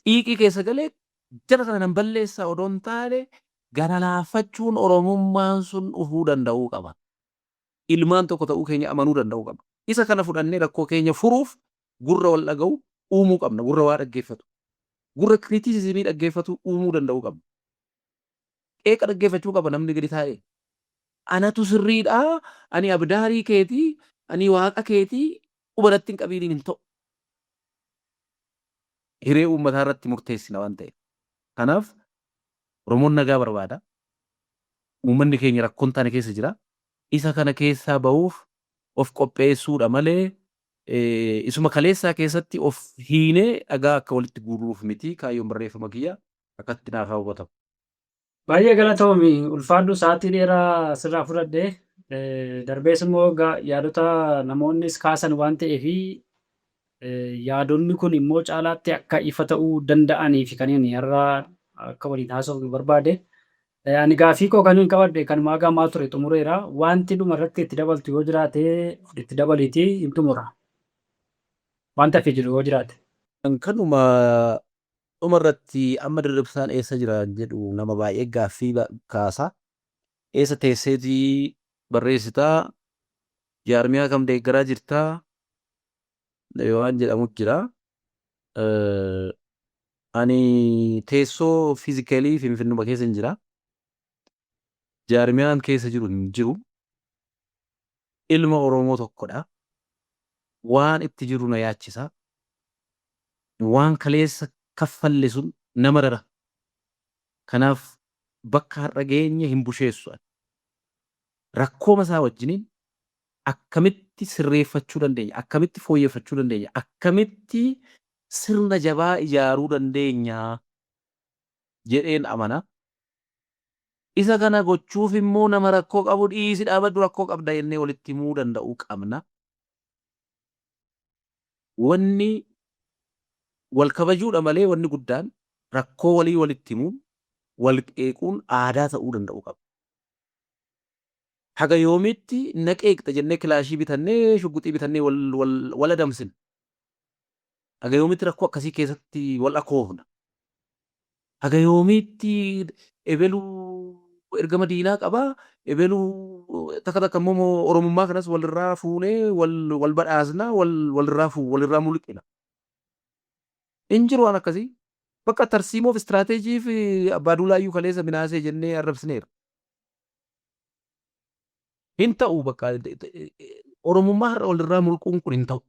xiiqii keessa galee jara kana nan balleessaa odoo hin taane gara laaffachuun Oromummaan sun dhufuu danda'uu qaba. Ilmaan tokko ta'uu keenya amanuu danda'uu qabna. Isa kana fudhannee rakkoo keenya furuuf gurra wal dhaga'u uumuu qabna. Gurra waa dhaggeeffatu. Gurra criticism dhaggeeffatu uumuu danda'uu qabna. Qeeqa dhaggeeffachuu qaba namni gadi taa'ee. Anatu sirriidha, ani abdaarii keetii, ani waaqa keetii, quba natti hin qabiiniin hin ta'u. Hiree uummataa irratti murteessina waan ta'eef. Kanaaf Oromoon nagaa barbaada. Uummanni keenya rakkoo hin taane keessa jira. Isa kana keessaa bahuuf of qopheessuudha malee isuma kaleessaa keessatti of hiinee dhagaa akka walitti guurruuf miti kaayyoon barreeffama kiyyaa. Akkasitti naaf haa hubatamu. Baay'ee galatoomi, ulfaadhu. Sa'aatii dheeraa sirraa fudhadhe. Darbees immoo yaadota namoonnis kaasan waan ta'eef, yaadonni kun immoo caalaatti akka ifa ta'uu danda'anii fi kan inni har'a akka waliin haasofnu barbaade. Ani gaaffii koo kan hin qabadhe kanuma haga ammaa ture xumureera. Wanti dhuma irratti itti dabaltu yoo jiraate itti dabaliitii hin xumura. Wanta hafe jiru yoo jiraate. Kanuma dhuma irratti amma Dirribsaan eessa jira jedhu nama baay'ee gaaffii kaasa. Eessa teesseetii barreessitaa? Jaarmiyaa kam deeggaraa jirtaa? Waan jedhamu jira. Ani teessoo physically Finfinnuma keessa hin jira. Jaarmiyaan keessa jiru hin jiru. Ilma Oromoo tokkodha. Waan itti jiru na yaachisa. Waan kaleessa kaffalle sun nama rara. Kanaaf bakka har'a geenye hin busheessu ani. Rakkooma isaa wajjiniin akkamitti sirreeffachuu dandeenya? Akkamitti fooyyeffachuu dandeenya? Akkamitti sirna jabaa ijaaruu dandeenya? Jedheen amana. Isa kana gochuuf immoo nama rakkoo qabu dhiisi dhaabadhu rakkoo qabda jennee walitti himuu danda'uu qabna. Wanni wal kabajuudha malee wanni guddaan rakkoo walii walitti himuun wal qeequun aadaa ta'uu danda'uu qaba. Haga yoomiitti na qeeqxa jennee kilaashii bitannee shugguxii bitannee wal, wal, wal adamsina? Haga yoomiitti rakkoo akkasii keessatti wal akoofna? Haga yoomiitti ebelu ergama diinaa qaba, ebelu takka takka immoo Oromummaa kanas walirraa fuunee wal, wal badhaasna, wal, walirraa fuu, walirraa mulqina. Hin jiru waan akkasii. Bakka tarsiimoof istiraateejiif Abbaa Duulaayyuu kaleessa Minaasee jennee arrabsineera. Hin ta'u bakka Oromummaa har'a walirraa mulquun kun hin ta'u.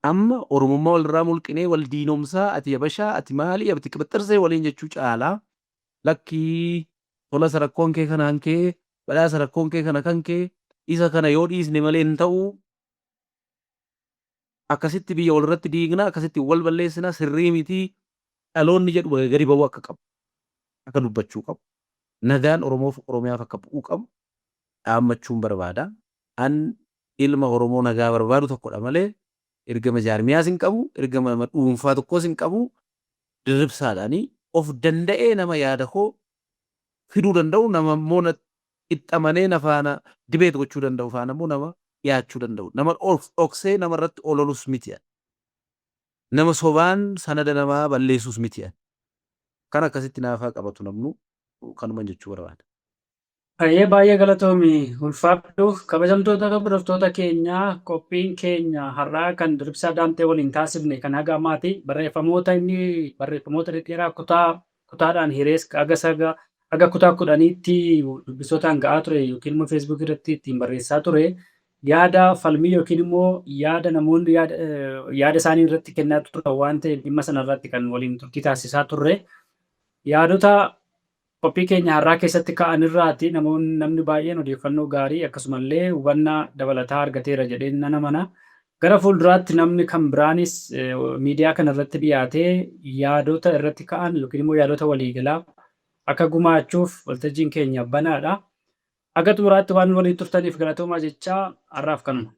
Amma Oromummaa walirraa mulqinee wal diinomsaa, ati Habashaa, ati maali, ati Qibixxirsee waliin jechuu caalaa, lakkii Tolasa rakkoon kee kanaan kee, Badhaasa rakkoon kee kana kan kee, isa kana yoo dhiisne malee hin ta'u, akkasitti biyya walirratti diigna, akkasitti wal balleessina, sirrii miti dhaloonni jedhu gadi ba'uu akka qabu, akka dubbachuu qabu, nagaan Oromoof Oromiyaaf akka bu'uu qabu dhaammachuun barbaada. An ilma Oromoo nagaa barbaadu tokkodha malee ergama jaarmiyaas hin qabu, ergama nama dhuunfaa tokkos hin qabu. Dirribsaadha. Ani of danda'ee nama yaada koo fiduu danda'u, nama immoo na itti amanee na faana debate gochuu danda'u faana immoo nama dhiyaachuu danda'u. Nama of dhoksee nama irratti ololus miti ani. Nama sobaan sanada namaa balleessus miti ani. Kan akkasitti naaf haa qabatu namnuu kanuman jechuu barbaada. Baay'ee baay'ee galatoomi, ulfaadhu. Kabajamtoota hordoftoota keenya, qophiin keenya har'aa kan Dirribsaa Daamxee waliin taasifne kan haga ammaati. Barreeffamoota inni barreeffamoota dhedheeraa kutaa kutaadhaan hirees haga saga haga kutaa 10tti dubbistootaan ga'aa ture yookiin immoo Feesbuuk irratti ittiin barreessaa ture, yaada falmii yookiin immoo yaada namoonni yaada yaada isaanii irratti kennaa turan waan ta'eef dhimma sana irratti kan waliin turtii taasisaa turre. Yaadota qophii keenya har'aa keessatti ka'an irraati namoonni namni baay'een odeeffannoo gaarii akkasumallee hubannaa dabalataa argateera jedheen nan amana. Gara fuulduraatti namni kan biraanis miidiyaa kana irratti dhiyaatee yaadota irratti ka'an yookiin immoo yaadota waliigalaa akka gumaachuuf waltajjiin keenya banaadha. Haga xumuraatti waan waliin turtaniif galatoomaa jechaa har'aaf kanuma.